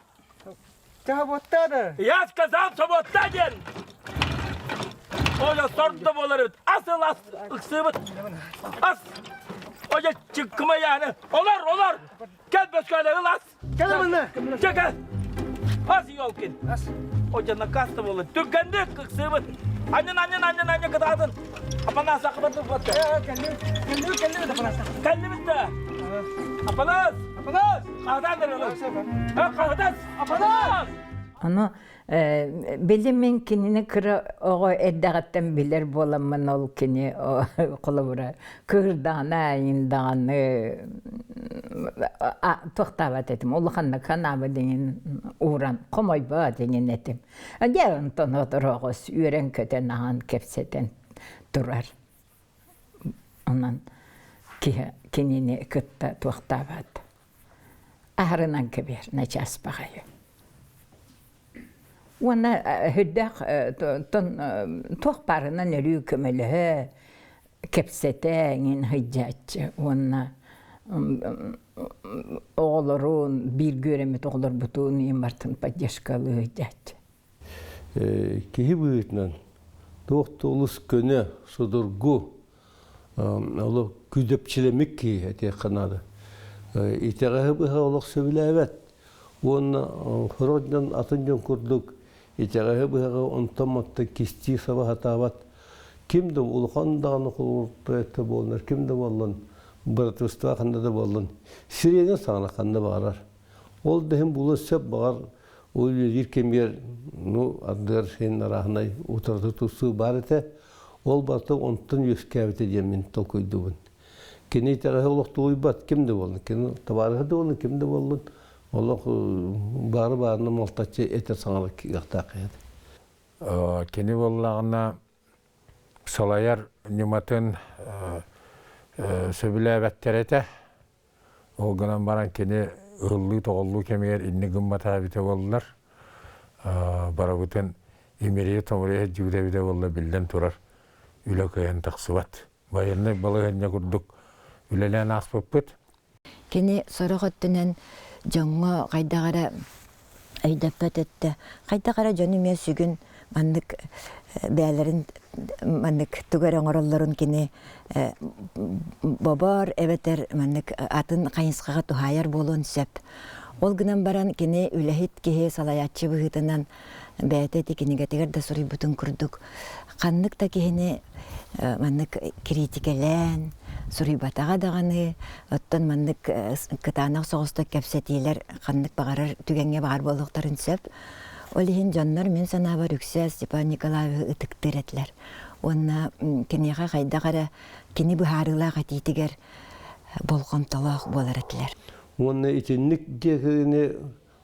Свободта да. Я сказал, свободта диэн. Оля сордо болар эбит. Асыл ас ыксыбыт. Ас. Оля чыккыма яны. Олар, олар. Кел бөскөle ыл ас. Кел мына. Чека. Ас Ёлкин. Ас. Оля накаста болар. Түргенdik ыксыбыт. Аннын, аннын, аннын, аннын кытаатын. Апанас акыбаты батты. Кэллим, кэллим, кэллим Апанас. Кэллим да. Апанас. Апанас. Ону били мин кинини кыра оҕо эрдэҕиттэн билэр буоламмын ол кини холобура кыырдаҕына айын даҕаны туохтаабат этим улаханнык ханаабы диҥин ууран хомойбо диҥин этим. Дьэ онтон отороҕус үөрэн-көтөн аҕан кэпсэтэн турар. Онон киһи кинини кытта туохтаабат. Аһарынан кэбиһэр начаас баҕайы. Уонна сүрдээх туох баарынан өрүү көмөлөһө, кэпсэтэ эҥин сылдьааччы уонна оҕолорун, бииргэ үөрэммит оҕолорбутун ийэм бартын поддержкалыы сылдьааччы. Киһи быһыытынан туох да олус көнө, судургу, олох күдөпчилэммит киһи этиэххэ наада. Итэҕэһи быһа олох сөбүлээбэт уонна сорох дьон атын дьон курдук итэҕэһи быһаҕы онтон-мантан кистии саба сатаабат. Ким да улахан даҕаны холобурта буоллар, ким да буоллун, быратыыстаах ханна да буоллун, сириэнэ саҕана ханна баҕарар. Ол да иһин булуон сөп баҕар ол үлэлиир кэмигэр ну ардыгар син арааһынай утарыта турсуу баар этэ. Ол барыта онтон үөскээбитэ диэн мин толкуйдуубун. Кини итэҕэһи олох тулуйбат ким да буоллун, кини табаарыһа да буоллун, ким да буоллун, олох баары баарына малтаччы этэр саҥалар кыахтаах киһи. Кини буоллаҕына салайар ньыматын сөбүлээбэттэр этэ. Ол гынан баран кини ыһыллыы-тоҕоллуу кэмигэр инник гымматаҕа эбитэ буоллар, барыбытын имэрийэ-томоруйа сылдьыбыта эбитэ буоллар, биллэн турар, үлэ кыайан тахсыбат. Байыаннай балаһыанньа курдук үлэлээн ааспыппыт. Кини сорох өттүнэн дьоҥҥо хайдах эрэ өйдөппөт өттө, хайдах эрэ дьону эмиэ сүгүн маннык бэйэлэрин маннык тугу эрэ оҥороллорун кини бобор эбэтэр маннык атын хайысхаҕа туһаайар буолуон сөп. Ол гынан баран кини үлэһит киһи салайааччы быһыытынан бэйэтэ ити кинигэтигэр да суруйбутун курдук ханнык да киһини маннык кириитикэлээн суруйбатаҕа даҕаны оттон маннык кытаанах соҕустук кэпсэтиилэр ханнык баҕарар түгэҥҥэ баар буолуохтарын сөп. Ол иһин дьоннор мин санаабар үксэ Степан Николаевиһы ытыктыыр этилэр. Уонна киниэхэ хайдах эрэ кини быһаарыылаах этиитигэр болҕомтолоох буолар этилэр. Уонна итинник диэкини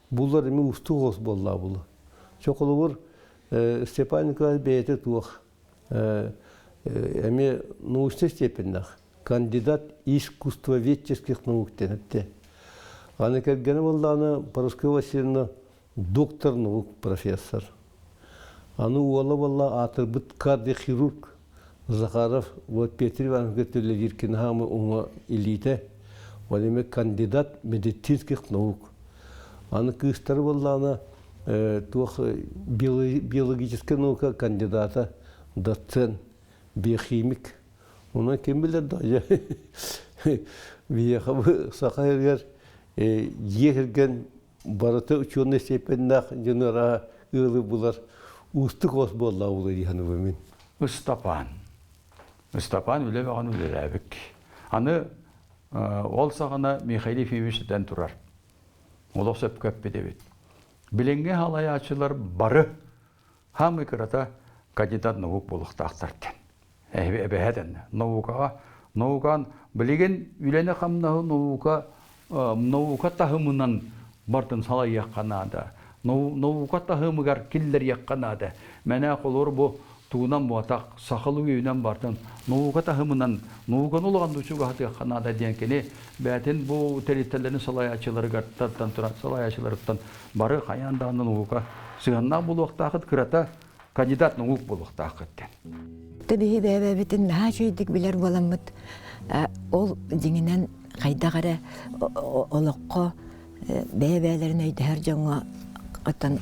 булар эми уустук оҕус буоллаа булу. Чоколубур Степан Николаевич бэйэтэ туох эмиэ научнай степеннээх кандидат искусствоведческих наук диэн эттэ. Аны кэргэнэ буоллаҕына Парасковья Васильевна доктор наук профессор. Аны уола буолла аатырбыт кардиохирург Захаров вот Петр Иванович үлэлиир кинаһаамы уҥа илиитэ, ол эмиэ кандидат медицинских наук. Аны кыыстары буоллаҕына туох биологическай наука кандидата, доцент, биохимик. Онон ким билэр да биһиэхэ бу саха сиригэр дьиэ кэргэн барыта учуонай степеннээх дьону араа ыалы булар уустук ос буолла була дии саныыбын мин. Ыстапаан. Ыстапаан үлэ бөҕөнү үлэлээбит. Аны ол саҕана Михаил Ефимович этэн турар. Олох сөпкө эппит эбит. Билиҥҥи халайааччылар бары хаамый кырата кандидат наук буолуохтаахтар диэн. Эбэһэ наукаҕа наукан билигин үлэни-хамнаһы наука наука таһымынан бартын салайыахха наада. Наука таһымыгар киллэриэххэ наада. Мэнэ холор бу тугунан буотах сахалыы үйүнэн бартын наука таһымынан науканы улахан чугаһатыахха наада диэн кини бээтин бу тэрилтэлэрин салайааччыларыгар туран салайааччыларыттан бары хайаан даҕаны наука сыһыаннаах буолуохтаахыт кырата кандидат наук буолуохтааххыт диэн. Биһи бэйэбэбитин наһаа үчүгэйдик билэр буоламмыт ол дьиҥинэн хайдах эрэ олоххо бэйэ-бэйэлэрин өйдөһөр дьоҥҥо оттон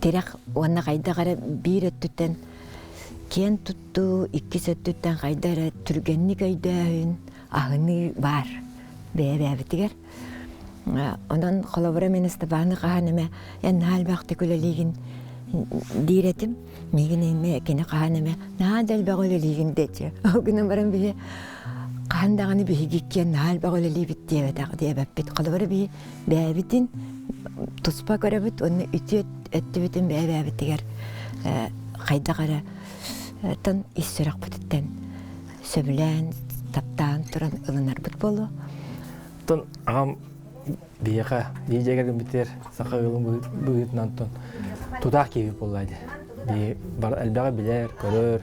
тирэх уонна хайдах эрэ биир өттүттэн киэн туттуу, иккис өттүттэн хайдах эрэ түргэнник өйдөөһүн, аһыныы баар бэйэ-бэйэбитигэр. Онон холобура мин Ыстапааны хаһан эмэ эн наһаа элбэхтик үлэлиигин диир этим. Миигин эмиэ кини хаһан эмэ наһаа да элбэх үлэлиигин диэччи. Ол гынан баран биһи хаһан даҕаны биһиги иккиэн наһаа элбэх үлэлиибит диэбэтэх диэбэппит. Холобура биһи бэйэбитин туспа көрөбүт уонна үтүө өттүбүтүн бэйэ-бэйэбитигэр хайдах эрэ тан ис сүрэхпититтэн сөбүлээн, таптаан туран ылынарбыт буолуо. Оттон аҕам биһиэхэ биир дьиэ кэргэммитигэр саха ыалын быһыытынан оттон тутаах киһи буолла дии. Биһи элбэҕи билэр, көрөр,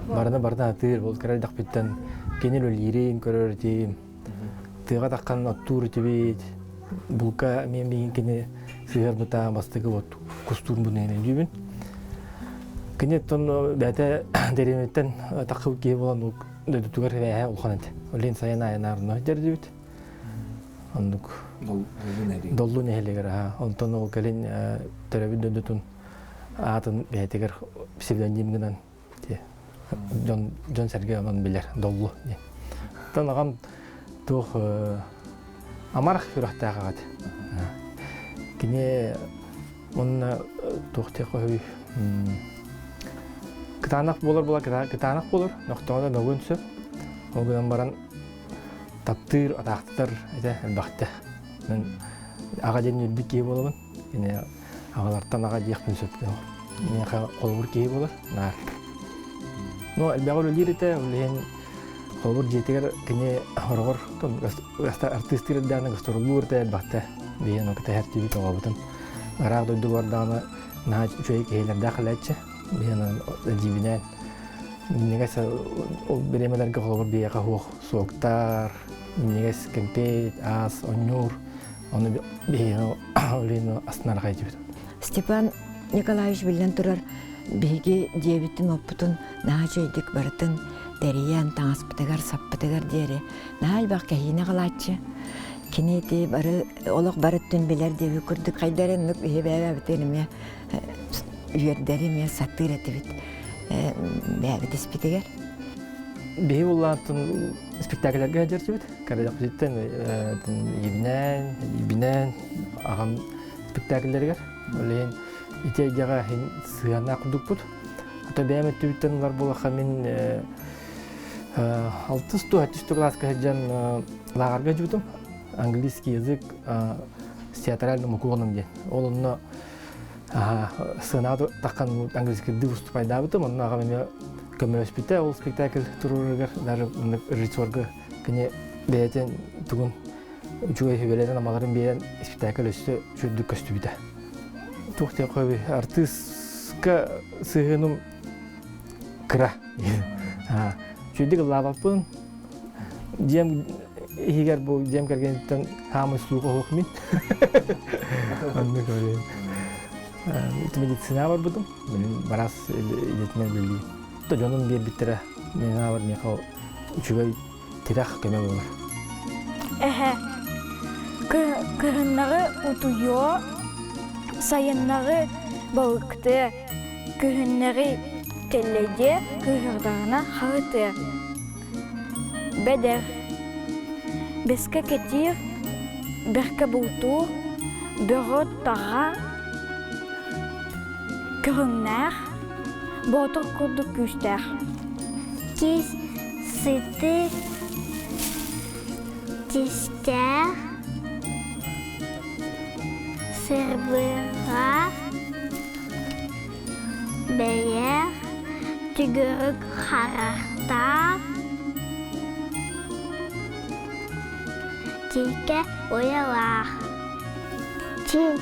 барыны барытын атыыр. Ол кыра эрдэхпиттэн кини үлэлиирин көрөр этим. Тыаҕа таххан оттуур этибит. Булка эмиэ миигин кини сыһыарбыта бастакы вот кустуурбун өйдүүбүн. Кини оттон бэйэтэ дэриэбинэттэн тахсыбыт киһи буолан дойдутугар эбээһэ улахан этэ. Олен сайын айанаарына дьэрдибит. Оннук. Доллу нэһилиэгэр аха. Онтон ол кэлин төрөбүт дойдутун аатын бэйэтигэр псевдоним гынан дьон дьон сэргэ онон билэр Доллу диэн. Оттон аҕам туох амарах сүрэхтээх аҕа этэ. Кини уонна туох диэх хоһуй кытаанах буолар була кытаанах буолар, нохтоҕуна мөҕүөн сөп. Ол гынан баран таптыыр, атаахтатар этэ элбэхтэ. Мен аҕа диэн үөрбүт киһи буолабын. Кини аҕалартан аҕа диэхпин сөп. Миэхэ холобур киһи буолар, наар. Ну, элбэҕи үлэлиир этэ, ол иһин холобур дьиэтигэр кини хороҕор артыыстыыр эрдэҕинэ гастроллуур этэ элбэхтэ. Биһиэн кэтэһэр оҕобутун. Ыраах дойду бардаҕына наһаа үчүгэй киһилэрдээх элээччи. Биһиэн эдьиибинээн минньигэс ол бириэмэлэргэ холобур биһиэхэ суох суоктар, минньигэс кэмпиэт, аас, онньуур ону биһиги олину астынарга этибит. Степан Николаевич биллэн турар биһиги дьиэбитин-уоппутун наһаа үчүгэйдик барытын тэрийэн таҥаспытыгар, саппытыгар диэри наһаа элбэх кэһиини аҕалааччы. Кини ити бары олох бары өттүн билэр диэбит курдук хайда эрэ оннук биһи бэйэбитин эмиэ үөрдэри эмиэ сатыыр этибит бэйэбит испитигэр. Биһи улааттын спектакльлэргэ сылдьарчыбыт. Кэрэдэхпититтэн ийэбинээн, эдьиийбинээн аҕам спектакльлэригэр. Ол иһин ити эйгэҕэ иһин сыһыаннаах курдукпут. Ото бэйэм өттүбүттэн ылар буоллахха мин алтыс ту сэттис кылааска сылдьан лааҕырга сылдьыбытым. Английский язык с театральным уклоном диэн. Ол онно сыанаҕа таххан английскийдыы выступайдаабытым. Онно аҕам эмиэ көмөлөспүтэ. Ол спектакль туруоругар даже режиссерга кини бэйэтин тугун. Үчүгэй сүбэлэрин амаларын биэрэн испитээкэл өссө сүрдүк көстүбүтэ. Туох диэххэ артыыска сыһыаным кыра. Үчүгэйдик ыллаабаппын. Дьиэм иһигэр бу дьиэм кэргэниттэн хаамый слух оһох мин. Оннук көрөйүн. Медицина барбытым. Билин барас идэтинэн үлэлии. Дьонум биэрбиттэрэ мен аабар миэхэ үчүгэй тирэх көмө буолар. Эһэ кыһыннары утуйуо, сайыннары балыктыа, күһүннэри тэллэйдиэ, кыыһырдаҕына харытыа. Бэдэр бэскэ кэтиир, бэркэ бултуур, бөҕө-таҕа көрүҥнээх, боотур курдук күүстээх. Кис сыты тистээх сырбыга бэйэ түгүрүк харахтаах тиикэ уйалаах Чин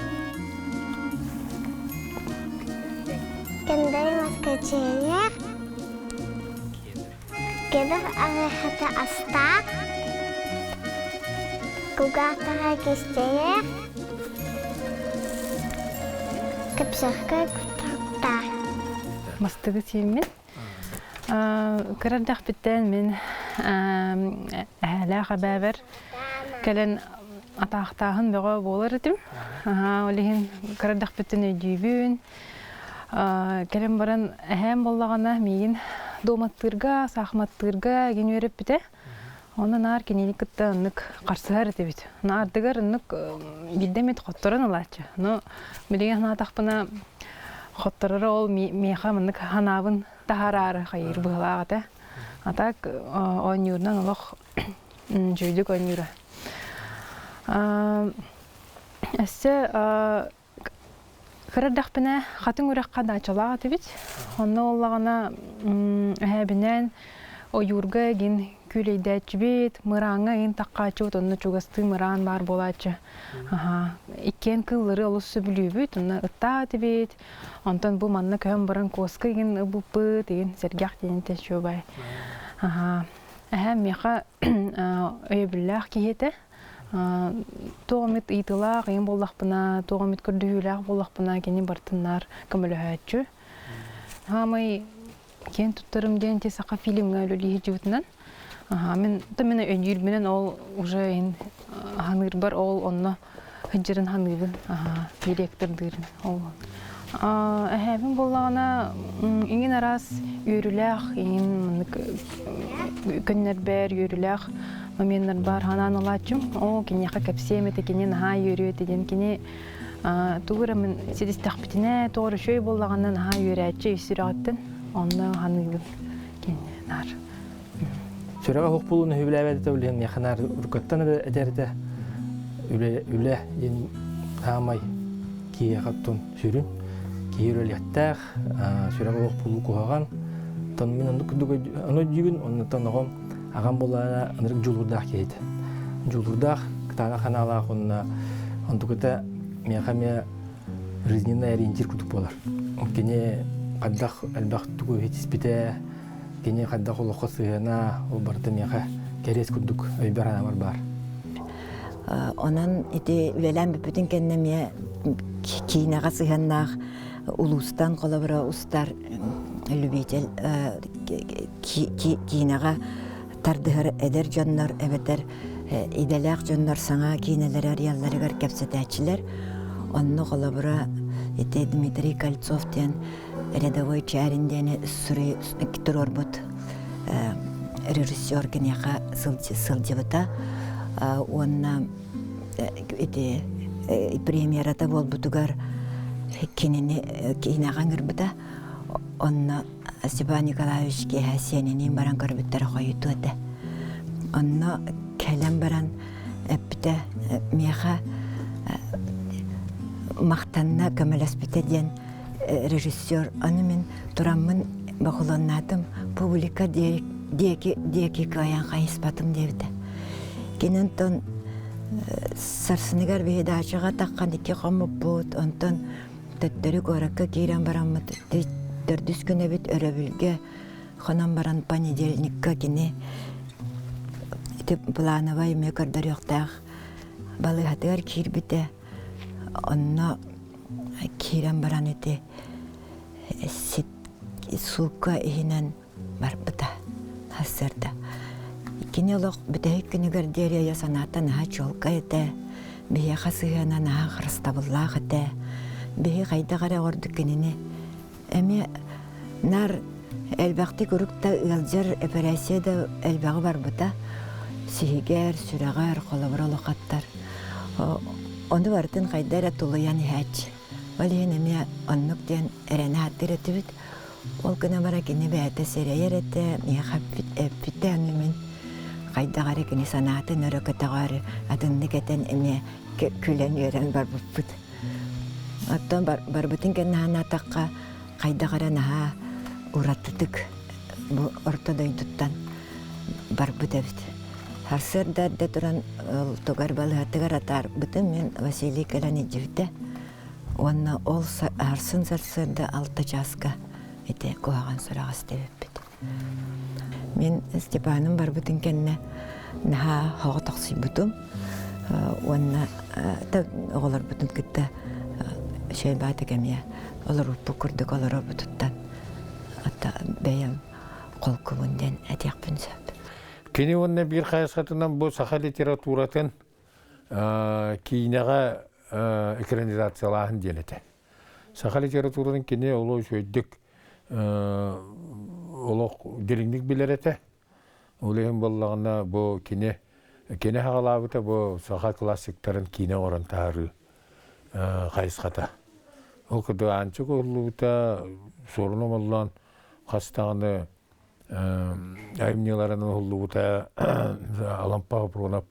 Кэндэри маскачиэнньэх Кедр арыһыта астаах, кугаатара кистэйэр, кэпсэххэ кутуруктаах. Мастыгы сиэммин. Кыра эрдэхпиттэн мин эһээлээх эбээбэр кэлэн атаахтааһын бөҕө буолар этим. Ол иһин кыра эрдэхпиттэн өйдүүбүн. Кэлэн баран эһээм буоллаҕына миигин дуоматтыырга, саахыматтыырга игин үөрэппитэ. Онно наар кинини кытта оннук харсыһар этибит. Наардыгар оннук биирдэ эмит хотторон ылааччы. Но билигин санаатахпына хоттороро ол миэхэ маннык ханаабын таһараары хайыыр быһылаах этэ. А так оонньуурунан олох үчүгэйдик оонньуура. Өссө Кыра эрдэхпинэ хатыҥ үрэххэ даачалаах этибит. Онно буоллаҕына эһээбинээн ойуурга игин күүлэйдээччибит, мырааҥҥа игин таххааччыбыт, онно чугастыы мыраан баар буолааччы. Аһаа, иккиэн кыыллары олус сөбүлүүбүт, онно ыттаах этибит. Онтон бу манна көһөн баран куоска игин ылбыппыт, игин сэргэх диэн этэ үчүгэй. Аһаа, эһээм миэхэ өйөбүллээх киһи этэ. Туох эмит ыйытыылаах ыйым буоллахпына, туох эмит көрдөһүүлээх буоллахпына, кини барытыннаар көмөлөһөөччү. Хаамай киэн туттарым диэн ити саха фильмҥа үлэлии сылдьыбытынан. Мин то мин өйдүүрбүнэн ол уже ин ханыырбар ол онно сылдьарын ханыыбын директордыырын ол. Эһээбин буоллаҕына иҥин араас үөрүүлээх иҥин маннык көннөрбөр үөрүүлээх моменнар баар ханаан ылааччым. Оо, киниэхэ кэпсиэм этэ, кини наһаа үөрүө этэ диэн кини тугу эрэ мин ситистэхпитинэ, тоҕо эрэ үчүгэй буоллаҕына наһаа үөрээччи ис сүрэҕиттэн. Онно ханыыбын кини наар. Сүрэҕэ суох буолууну үһүбүлээбэт этэ билиһин миэхэ наар уруккаттан этэр этэ үлэ үлэ диэн хаамай киһиэхэ оттон сүрүн киһи үлэлиэхтээх сүрэҕэ суох буолуу куһаҕан оттон мин оннук курдук ону өйдүүбүн оннуттан оҕом аҕам буоллаҕына ынырык дьулуурдаах киһи этэ дьулуурдаах кытаанах санаалаах уонна онтуката миэхэ эмиэ жизненный ориентир курдук буолар кини хайдах элбэх тугу ситиспитэ Кини хайдах олоххо сыһыана, ол барыта миэхэ кэриэс курдук өйбөр-санаабар баар. Онон ити үлэлээн бүппүтүн кэннэ эмиэ киинэҕэ сыһыаннаах улуустан холобура устар любитель киинэҕэ тардыһар эдэр дьоннор эбэтэр идэлээх дьоннор саҥа киинэлэри арыйалларыгар кэпсэтээччилэр. Онно холобура ити Дмитрий Кольцов диэн рядовой Чарин диэни туруорбут режиссер киниэхэ сылдьыбыта уонна ити премьерата буолбутугар кинини киинэҕэ ыҥырбыта. Онно Степан Николаевич киэһэ сиэниниин баран көрбүттэрэ хойутуу этэ. Онно кэлэн баран эппитэ миэхэ махтанна көмөлөспүтэ диэн режиссер аны мин тураммын бокулоннаатым публика диэки диэки кыайан хайыспатым диэбитэ. Кини онтон Сарсыныгар биһи даачаҕа таххан икки хоммуппут, онтон төттөрү куоракка киирэн бараммыт төрдүс күн эбит өрөбүлгэ хонон баран понедельникка кини ити плановай эмиэ көрдөрүөхтээх балыыһатыгар киирбитэ. Онно киирэн баран ити сит суукка иһинэн барбыта сарсыарда. Кини олох бүтэһик күнүгэр диэри өйө санаата наһаа чуолкай этэ, биһиэхэ сыһыана наһаа харыстабыллаах этэ. Биһи хайдах эрэ оҕордук кинини эмиэ наар элбэхтик урук да ыалдьар эпэрээссийэ да элбэҕи барбыта. Сиһигэр, сүрэҕэр, холобура олохаттар. Ону барытын хайда эрэ тулуйан иһээччи. Ол иһин эмиэ оннук диэн эрэнэ ааттыыр этибит. Ол гына бара кини бэйэтэ сэрэйэр этэ, миэхэ эппитэ аны мин хайдах эрэ кини санаатын өрө көтөҕөөрү атыннык этэн эмиэ күлэн-үөрэн барбыппыт. Оттон барбытын кэннэ санаатахха хайдах эрэ наһаа уратытык бу орто дойдуттан барбыт эбит. Сарсыарда эрдэ туран тугар балыһатыгар атаарбытым мин Василий кэлэн илдьибитэ. Уонна ол сарсын сарсыарда алта чааска ити куһаҕан сураҕы истибиппит. Мин Степаным барбытын кэннэ наһаа хоҕотохсуйбутум уонна оҕолорбутун кытта үчүгэй баатык эмиэ олорбуппут курдук олоробутуттан бэйэм холкубун диэн этиэхпин сөп. Кини уонна биир хайысхатынан бу саха литературатын киинэҕэ экранизациялааһын диэн этэ. Саха литературатын кини олус үчүгэйдик олох дириҥник билэр этэ. Ол иһин буоллаҕына бу кини кини хаҕалаабыта бу саха классиктарын киинэ оҥорон таһаарыы хайысхата. Ол курдук Аанчык уһуллубута, Суорун Омоллоон хас даҕаны айымньыларын уһуллубута, Алампа Хопрунов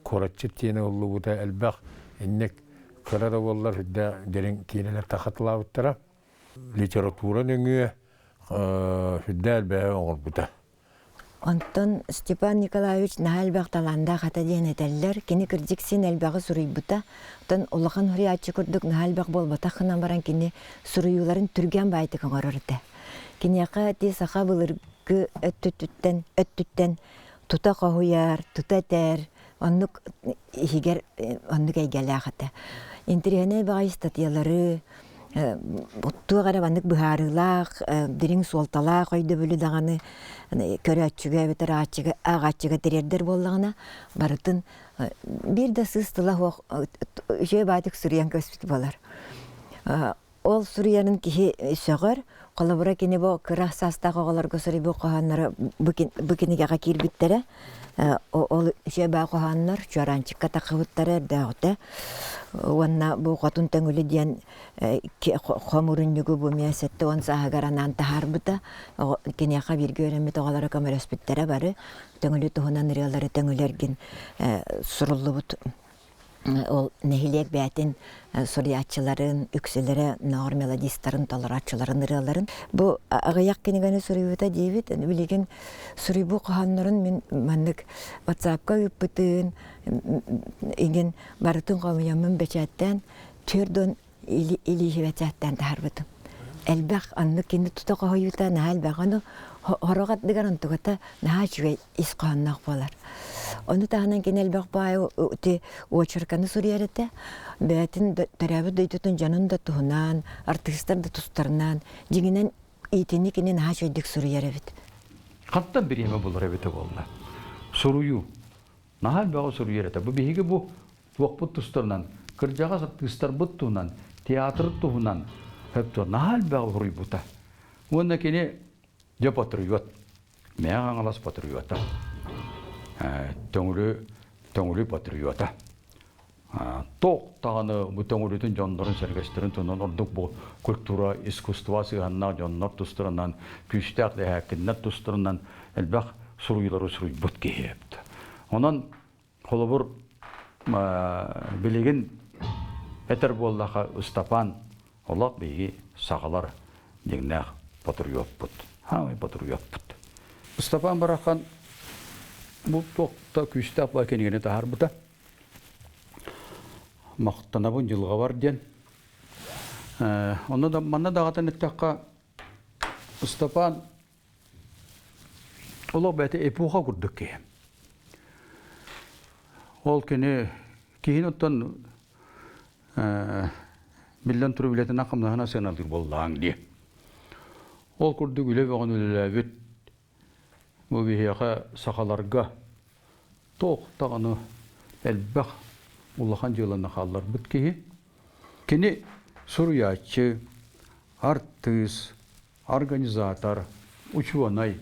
куоратчыт диэни уһуллубута элбэх инник кыра да буоллар үрдэ дириҥ киинэлэр тахатылаабыттара. Литература нөҥүө үрдэ элбэҕи оҥорбута. Онтон Степан Николаевич наһаа элбэх талаандаах этэ диэн этэллэр. Кини кырдьык син элбэҕи суруйбута. Оттон улахан суруйааччы курдук наһаа элбэх буолбатах гынан баран кини суруйууларын түргэн баайтык оҥорор этэ. Киниэхэ ити саха былыргы өттүттэн, өттүттэн тута хоһуйар, тута этэр, оннук иһигэр оннук эйгэлээх этэ. Интэриэһинэй баҕайы ыстатыйалары, туох эрэ маннык быһаарыылаах, дириҥ суолталаах өйдөбүлү даҕаны көрөөччүгэ эбэтэр ааҕааччыга тириэрдэр буоллаҕына, барытын биир да сыыс тыла суох үчүгэй баатык суруйан көспүт буолар. Ол суруйарын киһи сөҕөр. Холобура, кини бу кыра саастаах оҕолорго суруйбут хоһоонноро бу кинигэҕэ киирбиттэрэ. Ол үчүгэй баа хоһооннор чуораанчыкка таххыбыттара эрдээҕитэ. Уонна бу Хотун Төҥүлү диэн хомурунньугу бу эмиэ 70 сааһыгар анаан таһаарбыта. Киниэхэ бииргэ үөрэммит оҕолоро көмөлөспүттэрэ бары. Төҥүлү туһунан ырыалары Төҥүлү эргин суруллубут ол нэһилиэк бэйэтин суруйааччыларын, үксүлэрэ ноор мелодистарын, толорооччуларын ырыаларын. Бу аҕыйах кинигэни суруйбута диэбит. Билигин суруйбут хоһооннорун мин маннык WhatsApp-ка ыыппытын, игин барытын хомуйаммын бэчээттээн 40 илииһи бэчээттээн таһаарбытым. Элбэх оннук кини тута хоһуйуута наһаа элбэх. Ону хорох ардыгар онтугата наһаа үчүгэй ис хоһоонноох буолар. Ону таһынан кини элбэх баайы ити уочарканы суруйар этэ. Бэйэтин төрөөбүт дойдутун дьонун да туһунан, артыыстар да тустарынан, дьиҥинэн итини кини наһаа үчүгэйдик суруйар эбит. Хантан бириэмэ булар эбитэ буолла? Суруйуу. Наһаа элбэҕи суруйар этэ. Бу биһиги бу туохпут тустарынан, кырдьаҕас артыыстарбыт туһунан, театр туһунан сөптөөх наһаа элбэҕи суруйбута. Уонна кини дьэ патриот, Мэҥэ Хаҥалас патриота, Төҥүлү, Төҥүлү патриота. Туох даҕаны бу Төҥүлүтүн дьоннорун сэргэстэрин туһунан ордук бу культура, искусство сыһыаннаах дьоннор тустарынан, күүстээх дэһээккиннэр тустарынан элбэх суруйуулары суруйбут киһи эбит. Онон Холобур, билигин этэр буоллаха Ыстапаан олох биһиги сахалар дьиҥнээх патриоппут. Хаамай патриоппут. Ыстапаан барахан бу туох да күүстээх баа кинигэни таһаарбыта. Махтанабын дьылҕабар диэн. Онно да манна даҕатан эттэххэ Ыстапаан олох бэйэтэ эпоха курдук киһи. Ол кини киһини оттон биллэн турар үлэтинэн хамнаһына сыаналыыр буоллаҕыҥ дии. Ол курдук үлэ бөҕөнү үлэлээбит бу биһиэхэ сахаларга туох даҕаны элбэх улахан дьыаланы хаалларбыт киһи. Кини суруйааччы, артыыс, организатор, учуонай.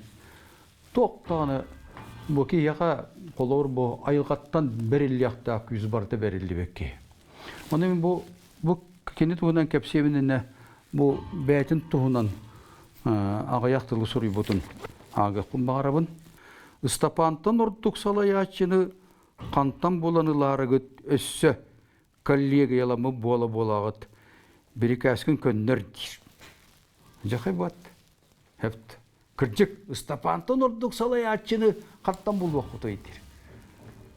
Туох даҕаны бу киһиэхэ холобур бу айылҕаттан бэриллиэхтээх күүс барыта бэриллибэт киһи. Ону мин бу бу кини туһунан кэпсиэбин иннинэ бу бэйэтин туһунан аҕыйах тылы суруйбутун ааҕыахпын баҕарабын. Ыстапаантан ордук салайааччыны хантан булан ылаарыгыт өссө коллегияламмыт буола-буолаҕыт бирикээскин көннөр диир. Дьахай бат. Хэпт. Кырдьык, Ыстапаантан ордук салайааччыны хантан булуоххутуй диир.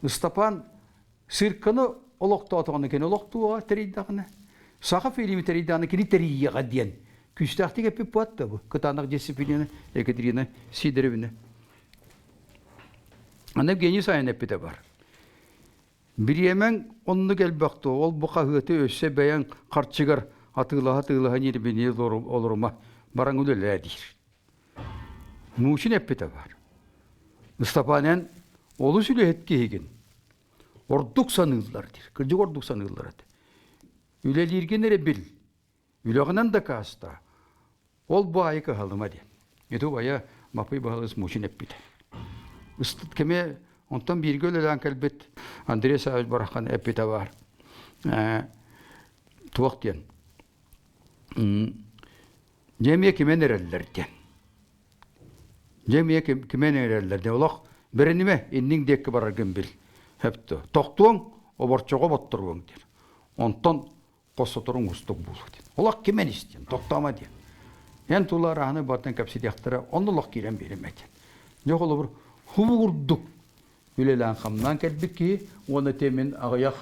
Ыстапаан цирканы олохтоотоҕуна кини олохтуоҕа тэрийдэҕинэ, саха фильми тэрийдэҕинэ кини тэрийиэҕэ диэн күүстээхтик эппит буолла бу кытаанах дисциплина Екатерина Сидоровна. Аны Евгений Саин эппитэ бар. Бириэмэҥ оннук элбэх дуо? Ол бу хаһыаты өссө бэйэҥ харчыгар атыылаһа-атыылаһа ньирбинии олорума, бараҥ үлэлээ диир. Мучин эппитэ баар. Ыстапаан эн олус үлэһит киһигин. Ордук саныыллар диир. Кырдьык ордук саныыллар этэ. Үлэлииргин эрэ бил. Үлэҕинэн дакаастаа. Ол бу аайы кыһалыма диэн. Ити убайа Мапый Баһылыс Мучин эппитэ. Ыстыт кэми онтон бииргэ үлэлээн кэлбит Андрей Савич Барахан эппитэ баар. Туох диэн. Дьэ эмиэ кимэн эрэллэр диэн. Дьэ эмиэ кимэн эрэллэр диэн. Олох бэринимэ инниҥ диэкки бараргын бил. Хөптө. Тохтуоҥ, оборчоҕо ботторуоҥ диэн. Онтон хос-сотору уустук буолуо диэн. Олох кимэн истиэн, тохтоомо диэн. Эн тула араһаны бартан кэпсэтиэхтэрэ, онно олох киирэн биэримэ диэн. Дьэ холобур, хубу курдук үлэлээн-хамнаан кэлбит киһи уонна те мин аҕыйах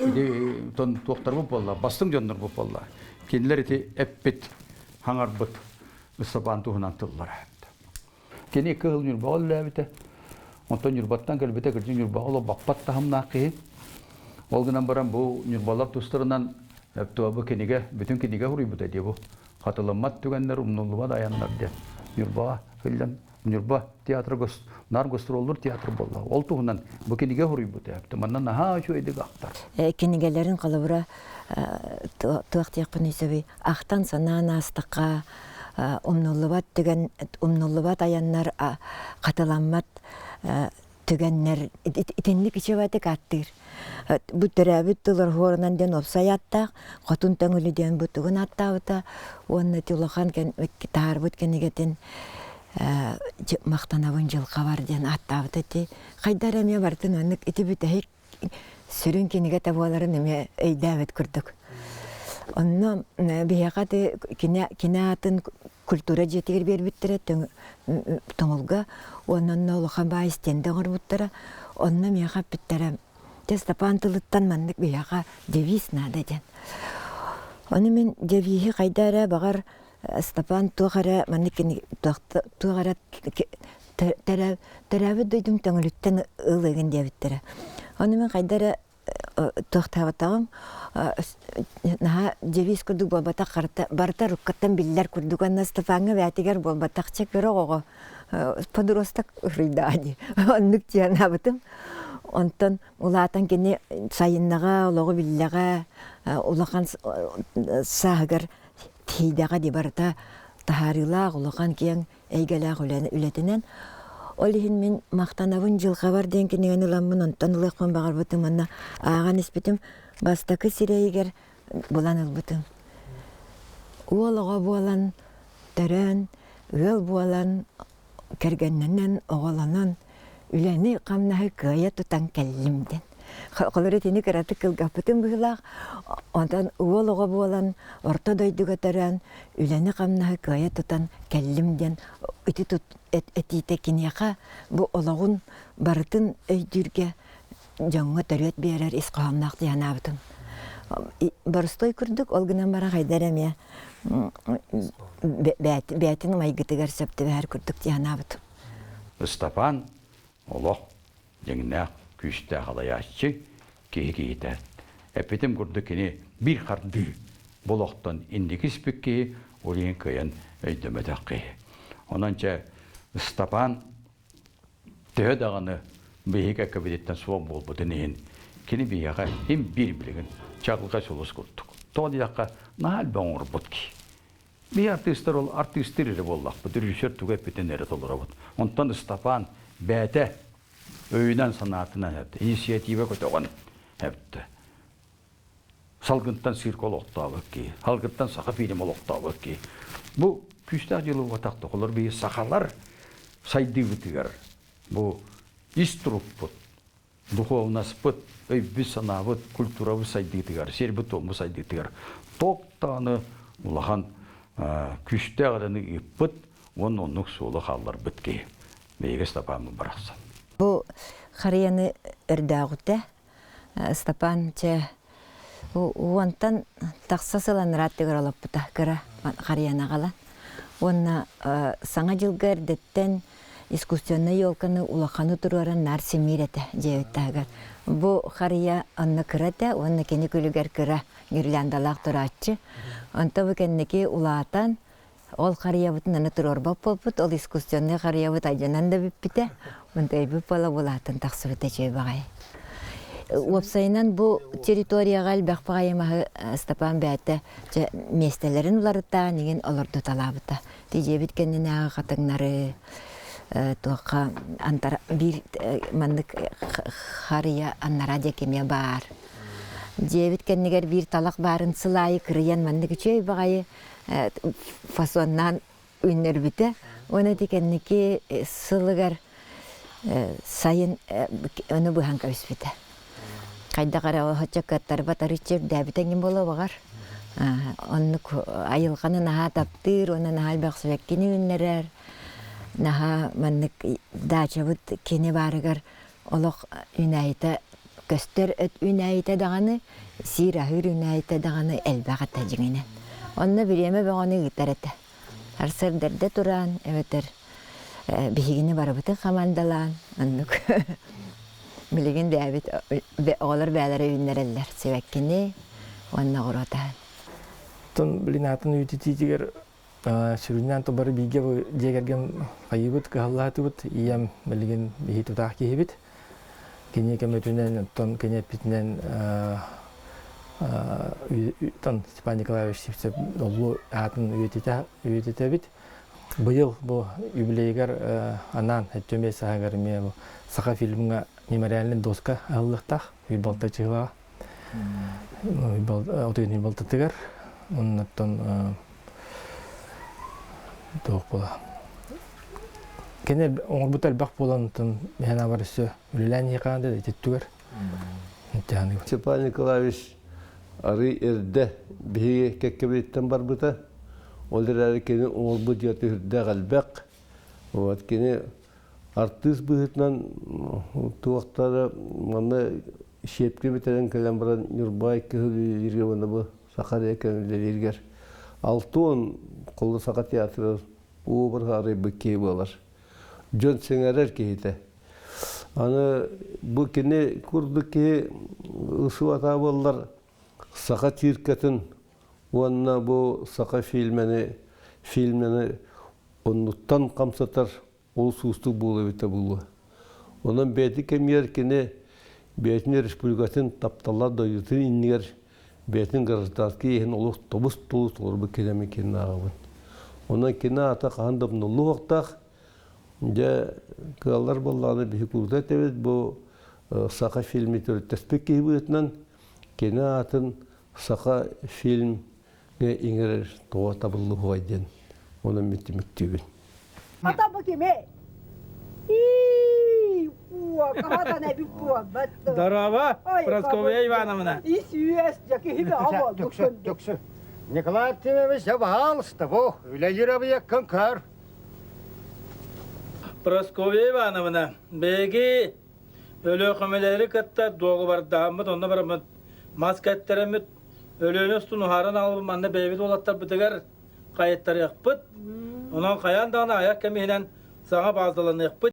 ити туохтарбыт буолла, бастыҥ дьоннорбут буолла. Кинилэр ити эппит, хаҥарбыт Ыстапаан туһунан тыллара. Кини кыһыл Ньурбаҕа үлэлээбитэ. Онтон Ньурбаттан кэлбитэ, кырдьык Ньурбаҕа олох таһымнаах киһи. Ол гынан баран бу Ньурбалар тустарынан бу кинигэ, бүтүн кинигэ суруйбута дии бу. Хатыламмат түгэннэр, умнуллубат айаннар диэн. Ньурбаҕа хиллэн Ньурба театра наар гастроллур театр буолла. Ол туһунан бу кинигэ суруйбута. Манна наһаа үчүгэйдик ахтар. Кинигэлэрин холобура туох диэхпиний сөбүй ахтан санаан аастахха умнуллубат түгэн умнуллубат айаннар хатыламмат түгэннэр итинник үчүгэйдик ааттыыр бу төрөөбүт тыл орһуорунан диэн уопсай ааттаах хотун төҥүлү диэн бу тугун ааттаабыта уонна ити улахан таһаарбыт кинигэтин махтанабын дьылҕабар диэн ааттаабыта ити хайда эрэ эмиэ барытын оннук ити бүтэһик сүрүн кинигэтэ буоларын эмиэ өйдөөбүт курдук. Онно биһиэхэ кини, кини аатын культура дьиэтигэр биэрбиттэрэ Тоҥулга уонна онно улахан баай стендэ оҥорбуттара. Онно миэхэ эппиттэрэ дьэ Степан тылыттан маннык биһиэхэ девиз наада диэн. Ону мин девиһи хайда эрэ баҕар Степан туох эрэ маннык туох эрэ төрөөбүт дойдум төҥүлүттэн ылыгын диэбиттэрэ. Ону мин хайда эрэ туохтаабатаҕым наһаа девиз курдук буолбатах харта барыта руккаттан биллэр курдук уонна Степаҥҥа бээтигэр буолбатахча кыра оҕоҕо подросток ыһыйдаа дии оннук диэнаабытым онтон улаатан кини сайыннаҕа олоҕу биллэҕэ улахан сааһыгар тиийдэҕэ дии барыта таһаарыылаах улахан киэҥ эйгэлээх үлэтинэн. Ол иһин мин махтанабын дьылҕабар диэн кинигэни ыламмын онтон ылыахпын баҕарбытым уонна ааҕан испитим бастакы сирэйигэр булан ылбытым. Уол оҕо буолан, төрөөн, ыал буолан, кэргэннэнэн, оҕолонон, үлэни-хамнаһы кыайа тутан кэллим диэн. Холобур итини кыратык кылгаппытым быһыылаах. Онтон уол оҕо буолан, орто дойдуга төрөөн, үлэни-хамнаһы кыайа тутан кэллим диэн ити этиитэ киниэхэ бу олоҕун барытын өйдүүргэ дьоҥҥо төрүөт биэрэр ис хоһоонноох дии санаабытым. Боростой курдук ол гынан бара хайдар эмиэ бээтин майгытыгар сөп түбэһэр курдук дии санаабытым. Ыстапаан олох дьиҥнээх күүстээх алайааччы киһи киһитэ. Эппитим курдук кини биир хардыы бу олохтон инники испит киһи, ол иһин кыайан өйдөмөтөх киһи. Онон чэ Ыстапаан төһө даҕаны биһиги кэккэбититтэн суох буолбутун иһин кини биһиэхэ им биир билигин чаҕылхай сулус курдук. Тоҕо диэххэ наһаа элбэх оҥорбут киһи. Биһи артыыстар ол артыыстыыр эрэ буоллахпыт, режиссер тугу эппитин эрэ толоробут. Онтон Ыстапаан бэйэтэ өйүнэн-санаатынан эптэ, инициатива көтөҕөн эптэ. Салгынтан цирк олохтообут киһи, салгынтан саха фильм олохтообут киһи. Бу күүстээх дьыала буолбатах да, олор биһи сахалар сайдыыбытыгар бу ис турукпут, духовнаспыт, өйбүт-санаабыт, культурабыт сайдыытыгар, сиэрбит-туоммут сайдыытыгар туох-даҕаны улахан күүстээх эрэ ыыппыт уонна оннук суолу хаалларбыт киһи. Биһиги Степаммыт барахсан. Бу харыйаны өрдөөҕүтэ Степан чэ уонтан тахса сыл анараа олоппута кыра харыйаны аҕалан. Уонна Саҥа дьылга эрдэттэн искусственнай елканы улаханы туруоран наар симиир этэ дьиэбит таһыгар. Бу харыйа онно кыра этэ уонна кини күлүгэр кыра гирляндалаах турааччы. Онто бу кэнники улаатан ол харыйабытын аны туруорбат буолбут, ол искусственнай харыйабыт алдьанан да бүппүтэ. Онто өйбүт буола улаатан тахсыбыта үчүгэй баҕайы. Уопсайынан бу территорияҕа элбэх баҕайы маһы Степан бэйэтэ чэ миэстэлэрин уларытаан игин олордуталаабыта. Тидьиэбит кэннинээҕи хатыҥнары туохха антара биир маннык харыйа аннараа диэки эмиэ баар. Дьиэбит кэннигэр биир талах баарын сыл аайы кырыйан маннык үчүгэй баҕайы фасоннаан үүннэрбитэ. Уонна ити кэнники сылыгар сайын ону быһан кэбиспитэ. Хайдах эрэ оһоччо кыаттарбат арыычча үрдээбитэ эҥин буолуо баҕар. Оннук айылҕаны наһаа таптыыр уонна наһаа элбэх сибэккини үүннэрэр. Наһаа маннык даачабыт кини баарыгар олох үүнээйитэ көстөр өт үүнээйитэ даҕаны, сиир-аһыыр үүнээйитэ даҕаны элбэх этэ дьиҥинэн. Онно бириэмэ бөҕөнү ыытар этэ. Сарсыарда эрдэ туран эбэтэр биһигини барыбытын хамаандалаан оннук билигин бэйэбит оҕолор бэйэлэрэ үүннэрэллэр сибэккини уонна оҕуруот аһын. Оттон билин атын үйэтитиитигэр сүрүннээн то бары бииргэ дьиэ кэргэн хайыыбыт, кыһаллаатыбыт. Ийэм билигин биһи тутаах киһибит. Кини көмөтүнэн, оттон кини эппитинэн тон Степан Николаевич Сивцев оллу аатын үйэтитэбит. Быйыл бу юбилейгар анаан өттүмэ саһагар эмиэ бу Саха фильмҥа мемориальный доска аһыллыахтаах Үйбалта чыһылаҕа. Отуйун Үйбалтатыгар. Оннуттан туох буола. Кини оҥорбута элбэх буолан, онтон миһэн абар өссө үлэлээн иһиэхэ да ититтүгэр. Степан Николаевич арый эрдэ биһиги кэккэбититтэн барбыта. Ол эрээри кини оҥорбут дьиэтэ үрдээх элбэх. Вот кини артыыс быһыытынан туохтара манна щепки бүтэрэн кэлэн баран Ньурбаай кыһыл үлэлииргэ уонна бу Саха кэлэн үлэлииргэр Алтуон Холло Саха театрыгар обраһы арыйбыт киһи буолар. Дьон сэҥээрэр киһитэ. Аны бу кини курдук киһи ысуу-атаа буоллар саха циркатын уонна бу саха фильмени фильмени оннуттан хамсатар ол суустук буолуо эбитэ буолуо. Онон бэйэтин кэмигэр кини бэйэтин республикатын тапталлаах дойдутун иннигэр бэйэтин гражданскай иһин олус тобус-толус толорбут кини кини ааҕабын. Онон кини аата хаһан да умнуллуохтаах. Дьэ, кыаллар буоллаҕына биһи куруута этэбит бу саха фильми төрүттэспит киһи быһыытынан кини аатын саха фильм иҥэрэр тоҕо табыллыбыай диэн онон мин түмүктүүбүн. Ата бу кими? Здорово, Прасковья Ивановна. Ис үөс, дьэ Төксө, төксө. Николай Артемьевич, пожалуйста, бу үлэлиир объеккын көр. Прасковья Ивановна, биһиги Өлүөхүмэлэри кытта дуогабардаһаммыт, онно бараммыт мас кэттэрэммит. Өлүөнэ устун уһааран аҕалбыт манна бэйэбит уолаттарбытыгар хайыттарыахпыт. Онон хайаан даҕаны айах кэмиһинэн саҥа баазаланыахпыт.